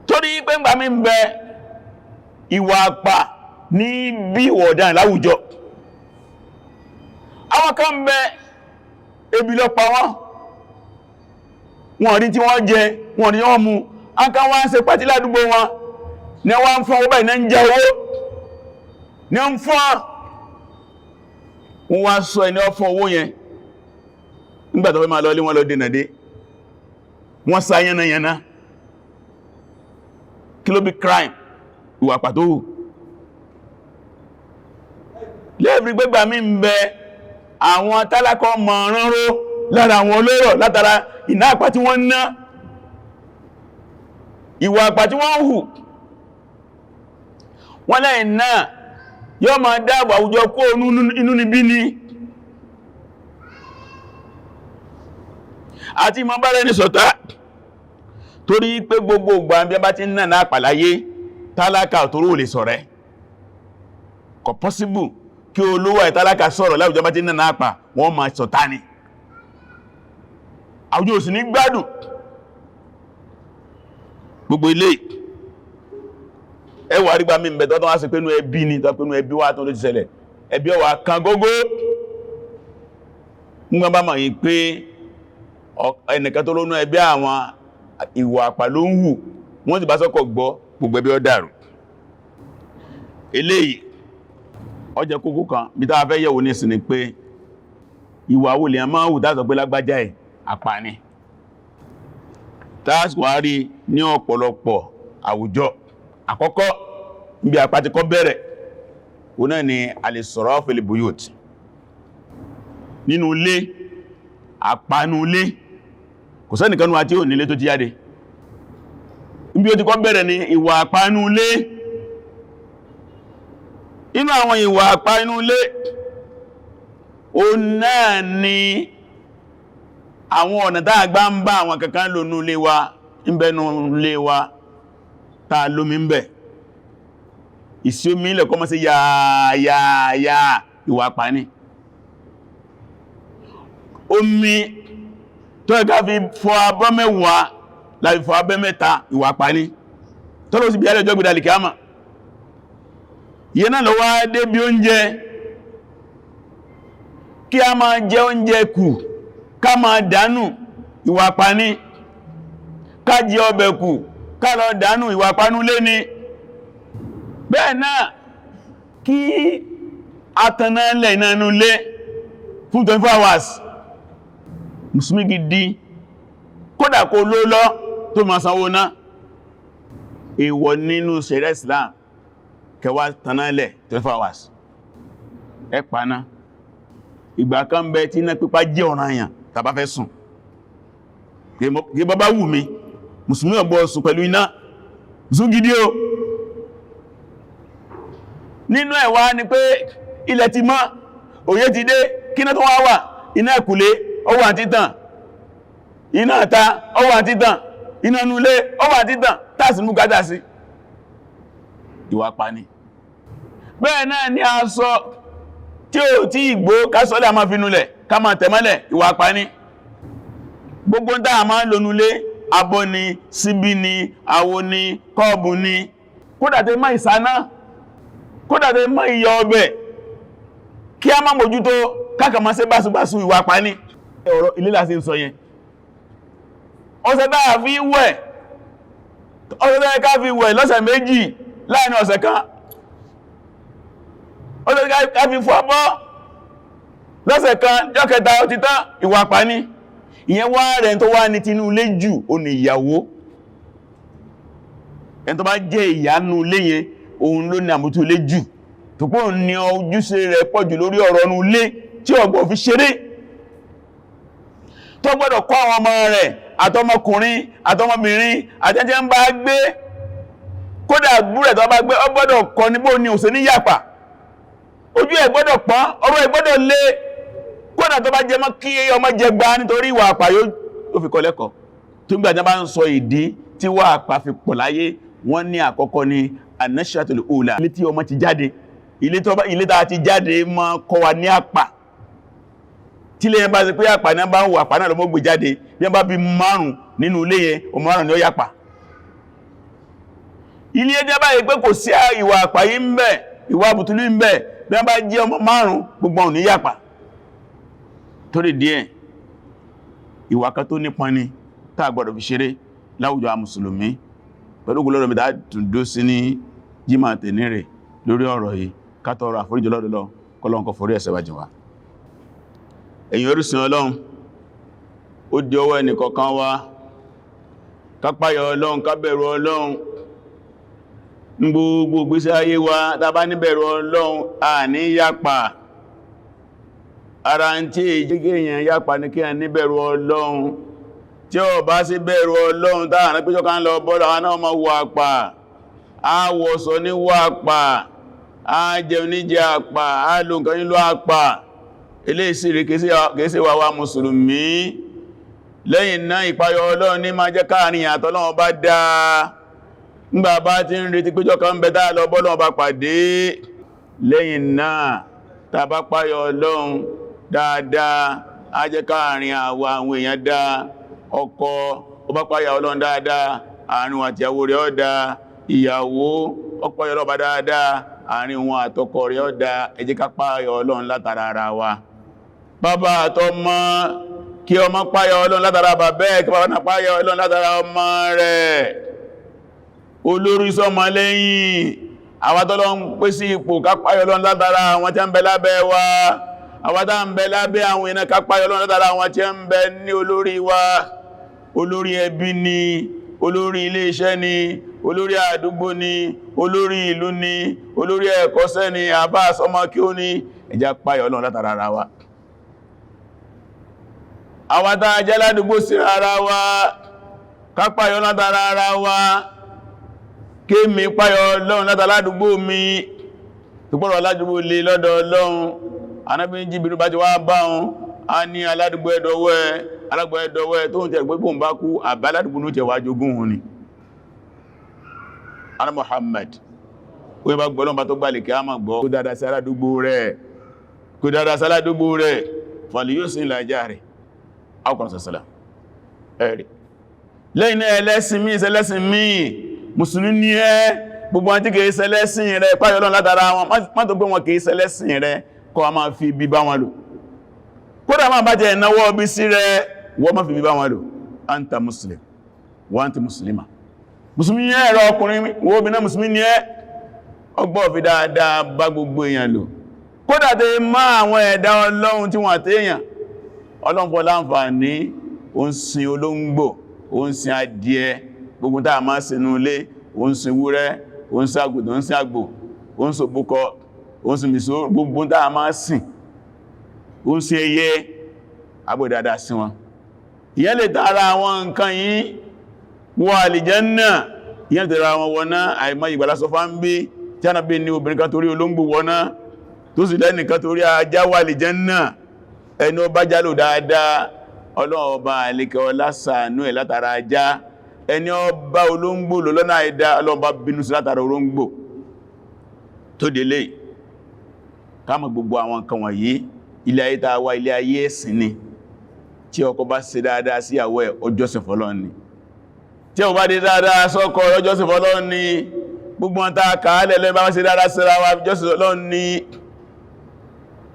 Torí pé ńgbà mí ń bẹ, ìwà àpà ní bí ìwà ọ̀daràn láwùjọ. Àwọn kan ń bẹ, ebi ló pa wọ́n, wọ́n rí tí wọ́n jẹ, wọ́n rí wọ́n mu. Aka wọ́n ń ṣe pàtí ládùúgbò wọn ní wọ́n ń fún owó báyìí, ní ń jẹ owó ní ń fún wọ́n. Wá sọ ẹni ọ fún owó yẹn, nígbà tó fẹ́ máa lọ ilé, wọn lọ dènà dé, wọ́n sá yánnayànna. Kí ló bí crime? Ìwà pàtó hù lẹ́ẹ̀rí. Gbégbà mí ń bẹ, àwọn tálákọ̀ mọ̀ránró lára àwọn olóró látara ìná àpá tí wọ́n ná, ìwà àpá tí wọ́n hù. Wọ́n lẹ́yìn náà yóò máa dáàbò àwùjọ kó inú níbí ní àti ìmọ̀ bára ẹni ṣọ̀tá, torí pé gbogbo ìgbà bí a bá ti ń náà náà pàláyé, tálákà tó rò lè ṣọ̀rẹ́. Kò possible kí olówó àti tálákà sọ̀rọ̀ láwùjọ. Bá ti ń náà náà pà, wọ́n máa ṣọ̀tá ni, àwùjọ ò sì ní gbádùn. Gbogbo ilé ẹwà rígbà mí bẹ̀ tọ́tọ́ wá sí pé inú ẹbí ni, tọ́ pé inú ẹbí wá tó ló ti ṣẹlẹ̀, ẹbí ọwà kan gógó. Nígbà bá mọ̀ yìí pé ẹnìkan tó lónú ẹbí àwọn ìwà àpà ló ń hù, wọ́n ti bá sọ́kọ̀ gbọ́, gbogbo ẹbí ó dàrú. Eléyìí ó jẹ́ kókó kan bí tá a fẹ́ yẹ̀wò nísìn ni pé ìwà wo lè máa hù tá sọ pé lágbájá ẹ̀ àpà ni, táàsì rí ní ọ̀pọ̀lọpọ̀ àwùjọ. Àkọ́kọ́ níbi àpá ti kọ́ bẹ̀rẹ̀, òun náà ni al-israf fil buyut, nínú ilé, àpánú ilé. Kò sẹ́nìkanú àti ò nílé tó ti jáde. Níbi ó ti kọ́ bẹ̀rẹ̀ ni ìwà àpánú ilé. Inú àwọn ìwà àpá inú ilé, o náà ni àwọn ọ̀nà tá gbà ń bá àwọn kankan lò nú ilé wa, ń bẹ nú ilé wa tá lómi ń bẹ. Ìsí omi ilẹ̀ kọ́ mọ́ sí yàyàyà, ìwà àpá ní. Omi tó ẹ̀ká fi fọ abọ́ 10 láti fọ abọ́ 3, ìwà àpá ní. Tọ́lọ́ sí bí ẹlẹ́jọ́ gbìdàlì kíámà. Ìyẹn náà lọ wá dé bí oúnjẹ, kí a máa jẹ oúnjẹ kù, ká máa dànù, ìwà àpá ní. Ká jẹ ọbẹ̀ kù, ká lọ dànù, ìwà àpá nú lé ní. Bẹ́ẹ̀ náà kí atanálẹ̀ iná inú lé fún 24 hours. Mùsùlùmí gidi, kódà kó ló lọ tó máa sanwó náà, èèwọ̀ nínú ṣẹ̀ríà Islam kẹwàá tanálẹ̀ 24 hours. Ẹ paná. Ìgbà kan bẹ tí iná pípa jẹ́ ọ̀ranyàn tàbá fẹ́ sùn. Kí bọ́ bá wù mí, mùsùlùmí ò gbọ́dọ̀ sùn pẹ̀lú iná. Mùsùlùmí gidi o. Nínú ẹ̀ wá ni pé ilẹ̀ ti mọ́, òye ti dé, kí iná tó wá wà, iná ẹ̀kùlé ó wà títàn, iná ìta ó wà títàn, iná nulé ó wà títàn, tààsì mú gádà sí. Ìwà àpá ni. Bẹ́ẹ̀ náà ni aṣọ tí ó tí ìgbó kásọ́lẹ̀ a máa fi nulẹ̀, ká máa tẹ̀mọ́lẹ̀, ìwà àpá ni. Gbogbo ń dáa máa ń lò nulé, abọ́ ni, síbí ni, àwo ni, kọ́ọ̀bù ni, kódà tẹ mọ́ ìsáná, kódà tẹ mọ́ iyọ̀ ọbẹ̀, kí a máa mójútó káàkà máa ṣe báṣubáṣu, ìwà àpá ni. Ọ̀rọ̀ ilé láti ń sọ yẹn. Ọṣẹ táa fi wẹ̀, ọṣẹ táa ká fi wẹ̀ lọ́sẹ̀ 2 láàrin ọ̀sẹ̀ kan, ọṣẹ ká fi fọ abọ́ lọ́sẹ̀ kan, jọ́ kẹta ó ti tán, ìwà àpá ní. Ìyẹn wá rẹ̀ tó wá ní tinú ilé jù, ó ní ìyàwó. Ẹni tó bá jẹ́ ìyánú ilé yẹn, òun ló ní àmójútó ilé jù, tó pọ̀ ní ojúṣe rẹ̀ pọ̀ jù lórí ọ̀rọ̀ inú ilé tí ó gbọ́dọ̀ fi ṣeré, tó gbọ́dọ̀ kọ́ àwọn ọmọ rẹ̀ àtọmọkùnrin àtọmọbìnrin àtẹ́jẹ́ ń bá gbé, kódà gbúrẹ̀ tó bá gbé, ó gbọ́dọ̀ kọ́ níbò ní òsè ní yàpà, ojú ẹ̀ gbọ́dọ̀ pọ́n, ọ̀rọ̀ ẹ̀ gbọ́dọ̀ lé, kódà tó bá jẹ mọ́ kí ọmọ jẹ gba nítorí ìwà àpá yóò fi kọ́ lẹ́kọ̀ọ́. Tó ń gbà bá ń sọ ìdí tí wà àpá fi pọ̀ láyé, wọ́n ní àkọ́kọ́ ni anashatul ula, ilé tí ọmọ ti jáde, ilé tá ti jáde mọ́ kọ́ wa ní àpà. Tí lè yẹn bá ṣe pé àpà náà bá ń wà, àpà náà lọ mọ́ gbé jáde. Bí wọ́n bá bí 5 nínú ilé yẹn, ọmọ 5 ni ó yàpà. Ilé ẹjẹ́ báyìí pé kò sí ìwà àpà yìí ń bẹ, ìwà àbùtúlù ń bẹ, bí wọ́n bá jẹ́ ọmọ 5 gbogbo ọ̀nà yàpà. Torí díẹ̀, ìwà kan tó nípọn ni tá gbọ́dọ̀ fi ṣeré láwùjọ a mùsùlùmí. Pẹ̀lú ògo mi tá tún dó sí ní jímọ̀ tẹ̀nírè lórí ọ̀rọ̀ yìí, ká tọrọ àforíjì lọ́dọ̀ kọ́lọ́n kó forí ẹ̀ṣẹ̀ wa jìn wá. Ẹ̀yin orísun Ọlọ́run, ó di ọwọ́ ẹnìkọ̀ọ̀kan wa ká páyà Ọlọ́run, ká bẹ̀rù Ọlọ́run ní gbogbo ìgbésí ayé wa. Tá bá ní bẹ̀rù Ọlọ́run, a ní yapa. Ara ń tí èjìgé èèyàn yapa ní kí a ní bẹ̀rù Ọlọ́run. Tí ó bá sí bẹ̀rù Ọlọ́run, táàrin péjọ ká ń lọ bọ́lọ̀, àwọn náà máa wọ àpà, a wọ̀sọ̀ ní wọ àpà, a jẹun ní jẹ àpà, a lò nǹkan nílò àpà. Eléyìí rí kìí wà wá mùsùlùmí. Lẹ́yìn náà, ìpayọ Ọlọ́run ní máa jẹ́ káàrin àtọlọ́run bá dáa. Ńgbà bá ti ń retí péjọ kan bẹ táà lọ bọ́lọ́run bá pàdé. Lẹ́yìn náà, tá bá páyọ Ọlọ́run dáadáa, á jẹ́ káàrin àwa àwọn èèyàn dáa. Ọkọ ó bá páyà Ọlọ́run dáadáa, àárín àti ìyàwó rẹ̀ ó dáa. Ìyàwó ó páyà Ọlọ́run bá dáadáa, àárín wọn àtọkọ rẹ̀ ó dáa. Ẹ jẹ́ ká páyà Ọlọ́run látara ara wa. Bàbá àtọmọ, kí ọmọ páyà Ọlọ́run látara bàbá ẹ̀, kí bàbá náà páyà Ọlọ́run látara ọmọ rẹ̀. Olórí sọ́mọ lẹ́yìn, àwọn tọ́lọ́run pé sí ipò, ká páyà Ọlọ́run látara àwọn tí ń bẹ lábẹ́ wa. Àwọn tá ń bẹ lábẹ́ àwọn èèyàn, ká páyà Ọlọ́run látara àwọn tí ń bẹ ní olórí wa. Olórí ẹbí ni, olórí ilé iṣẹ́ ni, olórí àdúgbò ni, olórí ìlú ni, olórí ẹ̀kọ́ṣẹ́ ni, àbá sọmọ kí ó ní, ẹ jẹ́ páyà Ọlọ́run látara ara wa. Àwọn tá jẹ́ ládùúgbò sí ara wa, ká páyà Ọlọ́run látara ara wa. Kí mi páyà Ọlọ́run látara ládùúgbò mi, Pípọ̀rọ̀ aládùúgbò lè lọ́dọ̀ Ọlọ́run. Ànábì ní Jíbìrì bá ti wá bá wọn, a ní aládùúgbò ẹ̀dọ̀wọ́ ẹ, aládùúgbò ẹ̀dọ̀wọ́ ẹ, tó ń tẹ̀ gbogbo ń bá kú, àbá aládùúgbò ní tẹ̀wà jogún hun ni. Ana Muhammad, ó yẹ bá gbọ́ lọ́nà tó gbà lè kí a máa gbọ́. Kó dáadáa sí aládùúgbò rẹ̀, kó dáadáa sí aládùúgbò rẹ̀, fàlì yóò sí ìlàjá rẹ̀. Akọ̀rọ̀ sàṣàlá. Ẹ̀rì. Lẹ́yìn náà ẹlẹ́sìn míì sẹlẹ́sìn míì, Mùsùlùmí ní ẹ́, gbogbo wọn tí kìí ṣẹlẹ́sìn rẹ̀ páyọ Ọlọ́run látara wọn, má tó gbé wọn kìí ṣẹlẹ́sìn rẹ̀ kọ́ a máa fi bí bá wọn lò. Kódà máa bá jẹ ìnáwó bí sí rẹ̀, wọ́n má fi bí bá wọn lò. Anta Muslim, wa anti Muslima. Mùsùlùmí ní ẹ̀rọ ọkùnrin, wo obìnrin Mùsùlùmí ní ẹ́, ọgbọ́ fi dáadáa bá gbogbo èèyàn lò. Kódà tẹ má àwọn ẹ̀dá Ọlọ́run tí wọ́n àtẹ́yàn, Ọlọ́run fọ́ láǹfààní, ó ń sin olóńgbò, ó ń sin adìẹ, gbogbo tá a máa sinú ilé, ó ń sin wúrẹ́, ó ń sin àgùntàn, ó ń sin àgbò, ó ń sin òbúkọ, ó ń sin mìsó, gbogbo tá a máa sìn, ó ń sin ẹyẹ, agbò dáadáa sí wọn. Ìyẹn lè tara àwọn nǹkan yìí wọ àlìjánnà, ìyẹn lè tara àwọn wọná. Àìmọ́ ìgbàlá sọ fá ń bí tí a náà bí ní obìnrin kan torí olóńgbò wọná, tó sì lẹ́nìkan torí ajá wọ àlìjánnà. Ẹni ó bá jálò dáadáa, Ọlọ́run ọba àlekẹ́ ọlá ṣàánú ẹ̀ látara ajá. Ẹni ó bá olóńgbò lò lọ́nà àìdá, Ọlọ́run bá bínú sí látara olóńgbò. Tó délé ká mọ̀ gbogbo àwọn nǹkan wọ̀nyí, ilé ayé tá a wá, ilé ayé ẹ̀sìn ni. Tí ọkọ bá ṣe dáadáa sí ìyàwó ẹ̀, ó jọ́sìn fọ́lọ́run ni. Tí ó bá dé dáadáa sọ́kọ, ó jọ́sìn fọ́lọ́run ni. Gbogbo wọn tá a kà á lẹ́lẹ́ bá ṣe dáadáa síra wa, jọ́sìn fọ́lọ́run ni.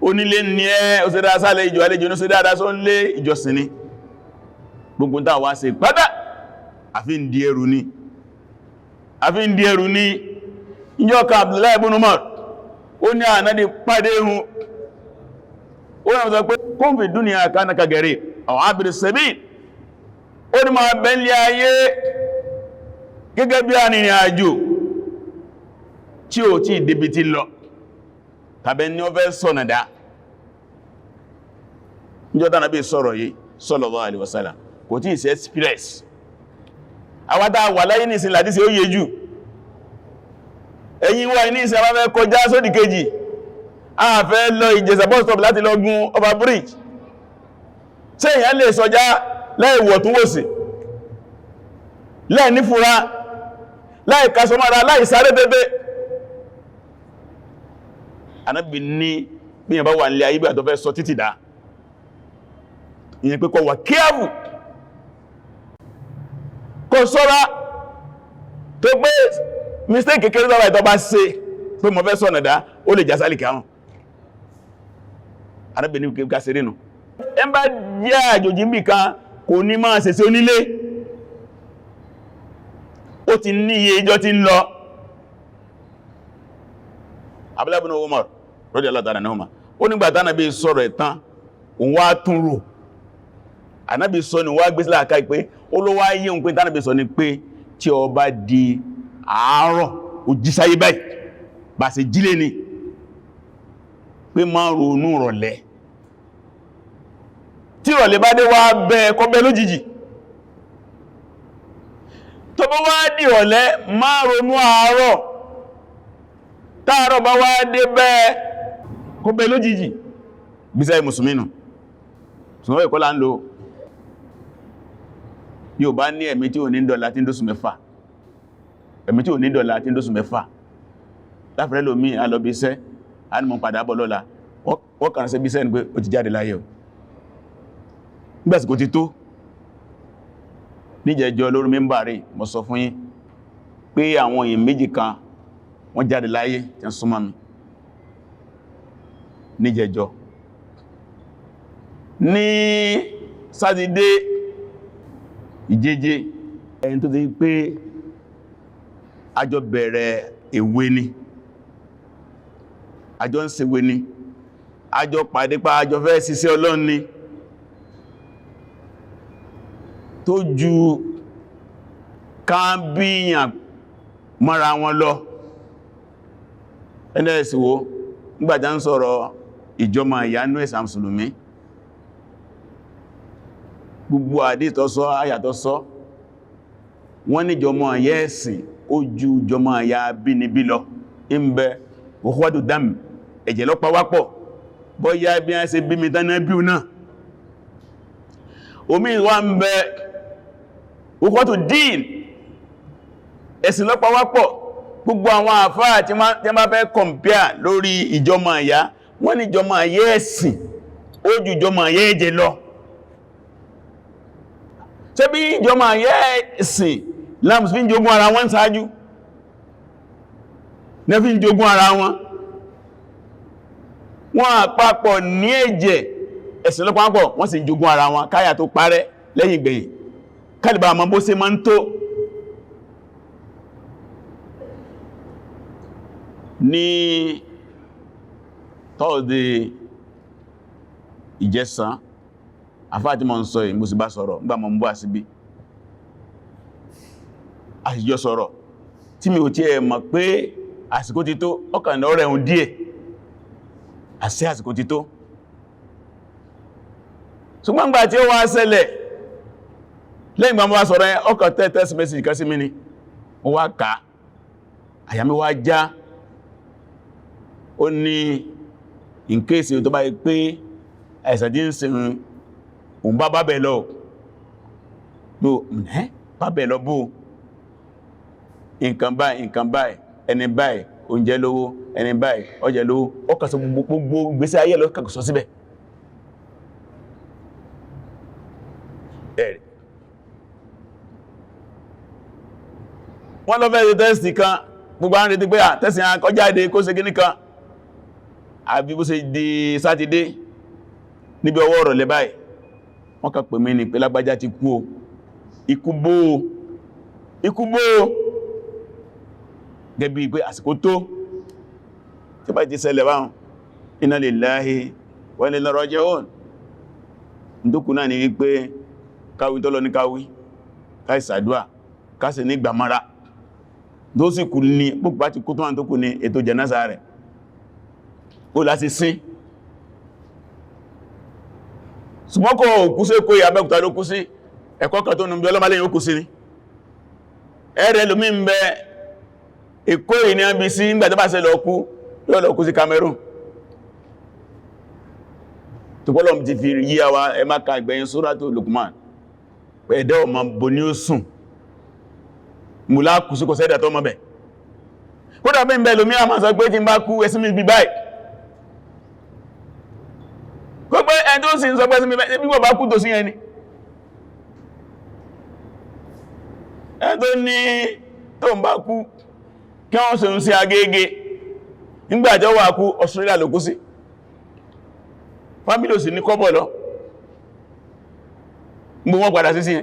Onílé ní ẹ́, ó ṣe dáadáa sálẹ̀ ìjọ, àlejò ní ó ṣe dáadáa só ń lé, ìjọsìn ni. Gbogbo tá wá ṣe pátá, àfi ń di ẹrù ni, àfi ń di ẹrù ni. Ìjọ kan Abdullahi ibn Umar, ó ní ànádì pàdé ihun, ó náà sọ pé kún fi dúnìyà kánàkà gẹ̀rẹ̀ àwọn abìrì sẹ́bí. Ó ní máa bẹ́lẹ̀ ayé gẹ́gẹ́ bí arìnrìn àjò tí ó tí débi tí lọ, tàbí ní ó fẹ́ sọ̀nàdá. Níjọ́ tánà bí sọ̀rọ̀ yìí sallallahu alaihi wasallam, kò tí ìsẹ́ express. Àwátá wà láyé ní ìsin láti sí ó yé jù. Ẹ̀yin wà ní ìsin àwọn fẹ́ kọjá sódì kejì, a fẹ́ lọ Ìjẹ̀ṣà bus stop láti lọ gun over bridge. Ṣé èyàn lè sọjá láì wọ̀ tún wòsì, láì nífura, láì kásọmára, láì sáré tẹ́tẹ́? Ànábì ní bí yẹn bá wà nílé ayé bí àtọ́ fẹ́ sọ títì dá, ìyẹn pé kó wà kíábù, kó ṣọ́ra, tó pé mistake kékeré lọ́wọ́ ìtọ́ bá ṣe pé mo fẹ́ sọ̀nà dá, ó lè jásálì kàrùn. Ànábì ní ká ṣe rínú ẹ bá jẹ́ àjòjì níbì kan, kò ní máa ṣẹ̀ṣẹ̀ onílé, ó ti ní iye ìjọ tí ń lọ. Abdullah ibn Umar radiyallahu ta'ala anhuma, ó nígbà tánàbí sọ̀rọ̀ ẹ̀tàn, òun wá tún rò. Ànábì sọ ni wá gbé sílá àká pé ó ló wá yí òun pé tánàbí sọ ni pé tí ó bá di àárọ̀ òjísáyé báyìí bá ṣe jílé ni pé má ronú rọ̀lẹ́. Tí rọ̀lẹ́ bá dé wá bẹ́ kọ́ bẹ́ lójijì, tó bá wá di rọ̀lẹ́ má ronú àárọ̀, táàrọ̀ bá wá dé bẹ́ kọ́ bẹ́ lójijì. Bísẹ́ mùsùlùmí nù ṣùgbọ́n ìkọ́lá ń lò. Yóò bá ní ẹ̀mí tí ò ní dọ̀lá tí ń dóṣù mẹ́fà, ẹ̀mí tí ò ní dọ̀lá tí ń dóṣù mẹ́fà láfẹ́rẹ́ lómi alọ́bí iṣẹ́, a ní mọ̀ padà bọ̀ lọ́la, wọ́n kàn sí bí iṣẹ́ ni pé ó ti jáde láyé o, nígbàsíkò ti tó. Níjẹjọ lórí mímbàrí, mo sọ fún yín pé àwọn èèyàn méjì kan wọ́n jáde láyé tí wọ́n súnmọ́ mi níjẹjọ. Ní Sátidé ìjẹjẹ, ẹni tó ti pé àjọ bẹ̀rẹ̀ èwe ni, àjọ ń ṣèwé ni, àjọ pàdé pa àjọ fẹ́ ṣiṣẹ́ Ọlọ́run ni, tó ju káàbíyàn mọ́ra wọn lọ. Ẹnẹ́ẹ̀sìwó nígbàjá ń sọ̀rọ̀ ìjọmọ̀ ìyánú ẹ̀sà mùsùlùmí, gbogbo àdítọ́ sọ àyàtọ́ sọ, wọ́n ní ìjọmọ̀ ìyá ẹ̀sìn ó ju ìjọmọ̀ ìyá bínibí lọ. Ń bẹ Ukhwatu dam, ẹ̀jẹ̀ ló pa wá pọ̀, bóyá bí a ṣe bí mi tán bí náà. Omi wà ń bẹ ukhwatu din, ẹ̀sìn ló pa wá pọ̀. Gbogbo àwọn àfáà tí wọ́n bá fẹ́ compare lórí ìjọmọ̀ ìyá, wọ́n ní ìjọmọ̀ ìyá ẹ̀sìn ó ju ìjọmọ̀ ìyá ẹ̀jẹ̀ lọ. Ṣé bí ìjọmọ̀ ìyá ẹ̀sìn láàmùs fi ń jogún ara wọn ṣáájú, ní fi ń jogún ara wọn, wọ́n àpapọ̀ ní ẹ̀jẹ̀, ẹ̀sìn ló papọ̀, wọ́n sì ń jogún ara wọn káyà tó parẹ́ lẹ́yìn gbẹ̀yìn, kálìbà àmọ́ bó ṣe máa ń tó. Ní Thursday ìjẹsàn, àfáà tí mo ń sọ yìí mo sì bá sọ̀rọ̀ nígbà mo ń bọ́ àsíbí, àṣìjọ sọ̀rọ̀ tí mi ò tí ẹ mọ̀ pé àsìkò ti tó, ọkàn ọ̀rẹ́ ohun díẹ̀, àṣẹ àsìkò ti tó. Ṣùgbọ́n gbà tí ó wá ṣẹlẹ̀ lẹ́yìn gbà mo wá sọ̀rọ̀ yẹn, ọkàn tẹ́ text message kan sí mi ni mo wá kà, àyà mi wá já. Ó ní in case tó bá yí pé àìsàn tí ń ṣe òun bá bábẹ̀ lọ, bábẹ̀ lọ bó nǹkan báyìí, nǹkan báyìí, ẹni báyìí oúnjẹ lówó, ẹni báyìí ọjẹ́ lówó, ó kàn sọ gbogbo ìgbésí ayé lọ kàn sọ síbẹ̀. Ẹ̀rì wọ́n lọ fẹ́ ṣe tẹ́sì kan, gbogbo àwọn retí pé à tẹ́sì àkọjáde kó ṣe kíní kan, àbí bó ṣe di Sátidé níbi ọwọ́ ọ̀rọ̀ lẹ́bàá, wọ́n kà pè mí ní pé lágbájá ti kú o. Ikú bó o, ikú bó o, gẹ́bí pé àsìkò tó tí bá ti ṣẹlẹ̀ báhùn, inna lillahi wa inna ilayhi raji'un. Ndókù náà ni wípé káwí tọ́lọ ní káwí, káìsàdúà, kásì ní gbàmára, tó sì kú ní púpá ti kú tó wà tó kú ní ètò jẹ̀násà rẹ̀ ó láti sín. Ṣùgbọ́n kò kú sí Èkó, Abẹ́òkúta ló kú sí, ẹ̀kọ́ kan tó nù bí ọlọ́mọlẹ́yìn ó kú sí ní ẹ̀rẹ́ lómi ń bẹ Èkó ìní àbí sí, nígbà tó bá ṣe lọ kú yóò lọ kú sí Cameroon. Tó pọ́lọ̀ ti fi yí àwa ẹ má ka ìgbẹ̀yìn Suratu Luqman, ẹ̀dẹ́ ọmọ bò ní ó sùn múlá kù sí kò sẹ́dà tó mọ́ bẹ̀. Kódà bí ń bẹ lómi àmà sọ pé tí ń bá kú ẹsí mi bí báyìí, kó pé ẹni tó sì ń sọ pé ẹsí mi bí wọ́n bá kú tó sí ẹni ẹni tó ní tó ń bá kú kí wọ́n sì ń sí Agége, nígbàjọ́ wà kú Australia ló kú sí, fámílì ò sì ní kọ́bọ̀ lọ, mú wọ́n padà sí sí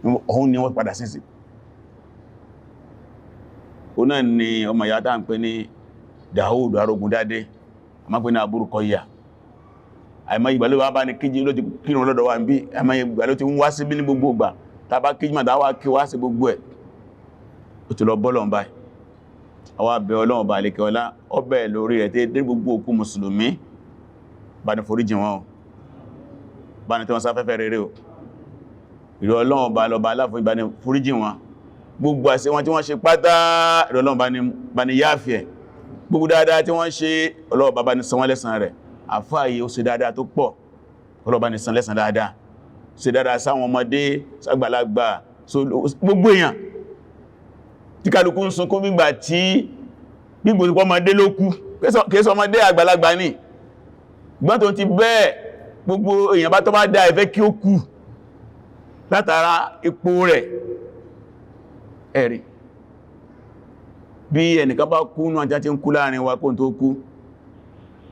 ọ̀hún ni wọ́n padà sí sí. Ó náà ni ọmọ ìyá tá ń pè ní Daoud Arógundádé, a máa pè ní Aburúkọ̀yà. Àìmọ́ ìgbà ló wá bá ní kíjí ló ti kírun lọ́dọ̀ wa ń bí, àìmọ́ ìgbà ló ti ń wá sí bí ní gbogbo ìgbà, tá bá kíjí màdá wá kí wá sí gbogbo ẹ̀, ó ti lọ bọ́lọ̀ báyìí. Àwa bẹ̀ Ọlọ́run bá lékẹ́ ọlá, ọbẹ̀ lórí rẹ̀ tí dé gbogbo òkú mùsùlùmí, bá ní foríjì wọn o, bá ní tí wọ́n sáfẹ́fẹ́ rere o, ìrọ̀ Ọlọ́run bá lọ bá aláforíjì, bá ní foríjì wọn gbogbo àṣẹ wọn tí wọ́n ṣe pátá, ìrọ̀ Ọlọ́run bá ní yáàfẹ́ gbogbo dáadáa tí wọ́n ṣe, Ọlọ́run bá ní san wọ́n lẹ́san rẹ̀. Àfáà yìí ó ṣe dáadáa tó pọ̀, Ọlọ́run bá ní san lẹ́san dáadáa, ṣe dáadáa sáwọn ọmọdé, sàgbàlagbà, gbogbo èèyàn tí kálukú ń sunkún gbígbà tí gbígbò ọmọdé ló kú, kìí ṣe ọmọdé àgbàlagbà ní gbọ́n tó ti bẹ́ẹ̀, gbogbo èèyàn bá tó bá dá ẹ̀fẹ́ kí ó kú látara ipò rẹ̀. Ẹ̀rí bí ẹnìkan bá kú náà tí ń kú láàrin wa kó tó kú,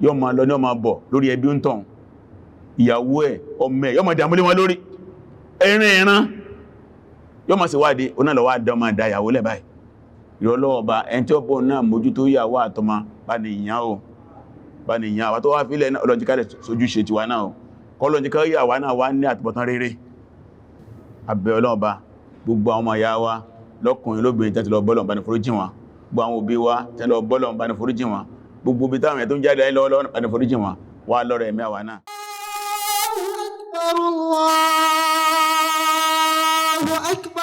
yóò máa lọ ní ọmọ bọ̀ lórí ẹbí ń tàn, ìyàwó ẹ̀, ọmọ ẹ̀, yóò máa dàmúlé wọn lórí ẹ̀rin ẹ̀ran, yóò máa ṣèwádìí, ó náà lọ wá dán máa da ìyàwó lẹ̀ báyìí. Ìrọlọ́ọ̀bá ẹni tí ó bọ̀ náà mójútó ìyàwó àtọmọ bá ní ìyàn o, bá ní ìyàn àwà tó wá fílẹ̀ ọlọ́njíkálẹ̀ sójú ṣe tiwa náà kọlọ́njíkálẹ̀ ìyàwó náà wá ní àtúbọ̀tán rere. Abẹ́ Ọlọ́run bá gbogbo àwọn ọmọ ìyá wa lọ́kùnrin lóbìnrin tẹ́ ti lọ bọ́lọ̀ bá ní foríjì wọn, gbogbo àwọn òbí wa tẹ́ lọ bọ́lọ̀ bá ní foríjì wọn, gbogbo ibi táwọn ẹ̀ tó ń jáde lọ́wọ́ bá ní foríjì wọn, wá lọ́rẹ̀ ẹ̀mí àwa náà. Allahu akbar.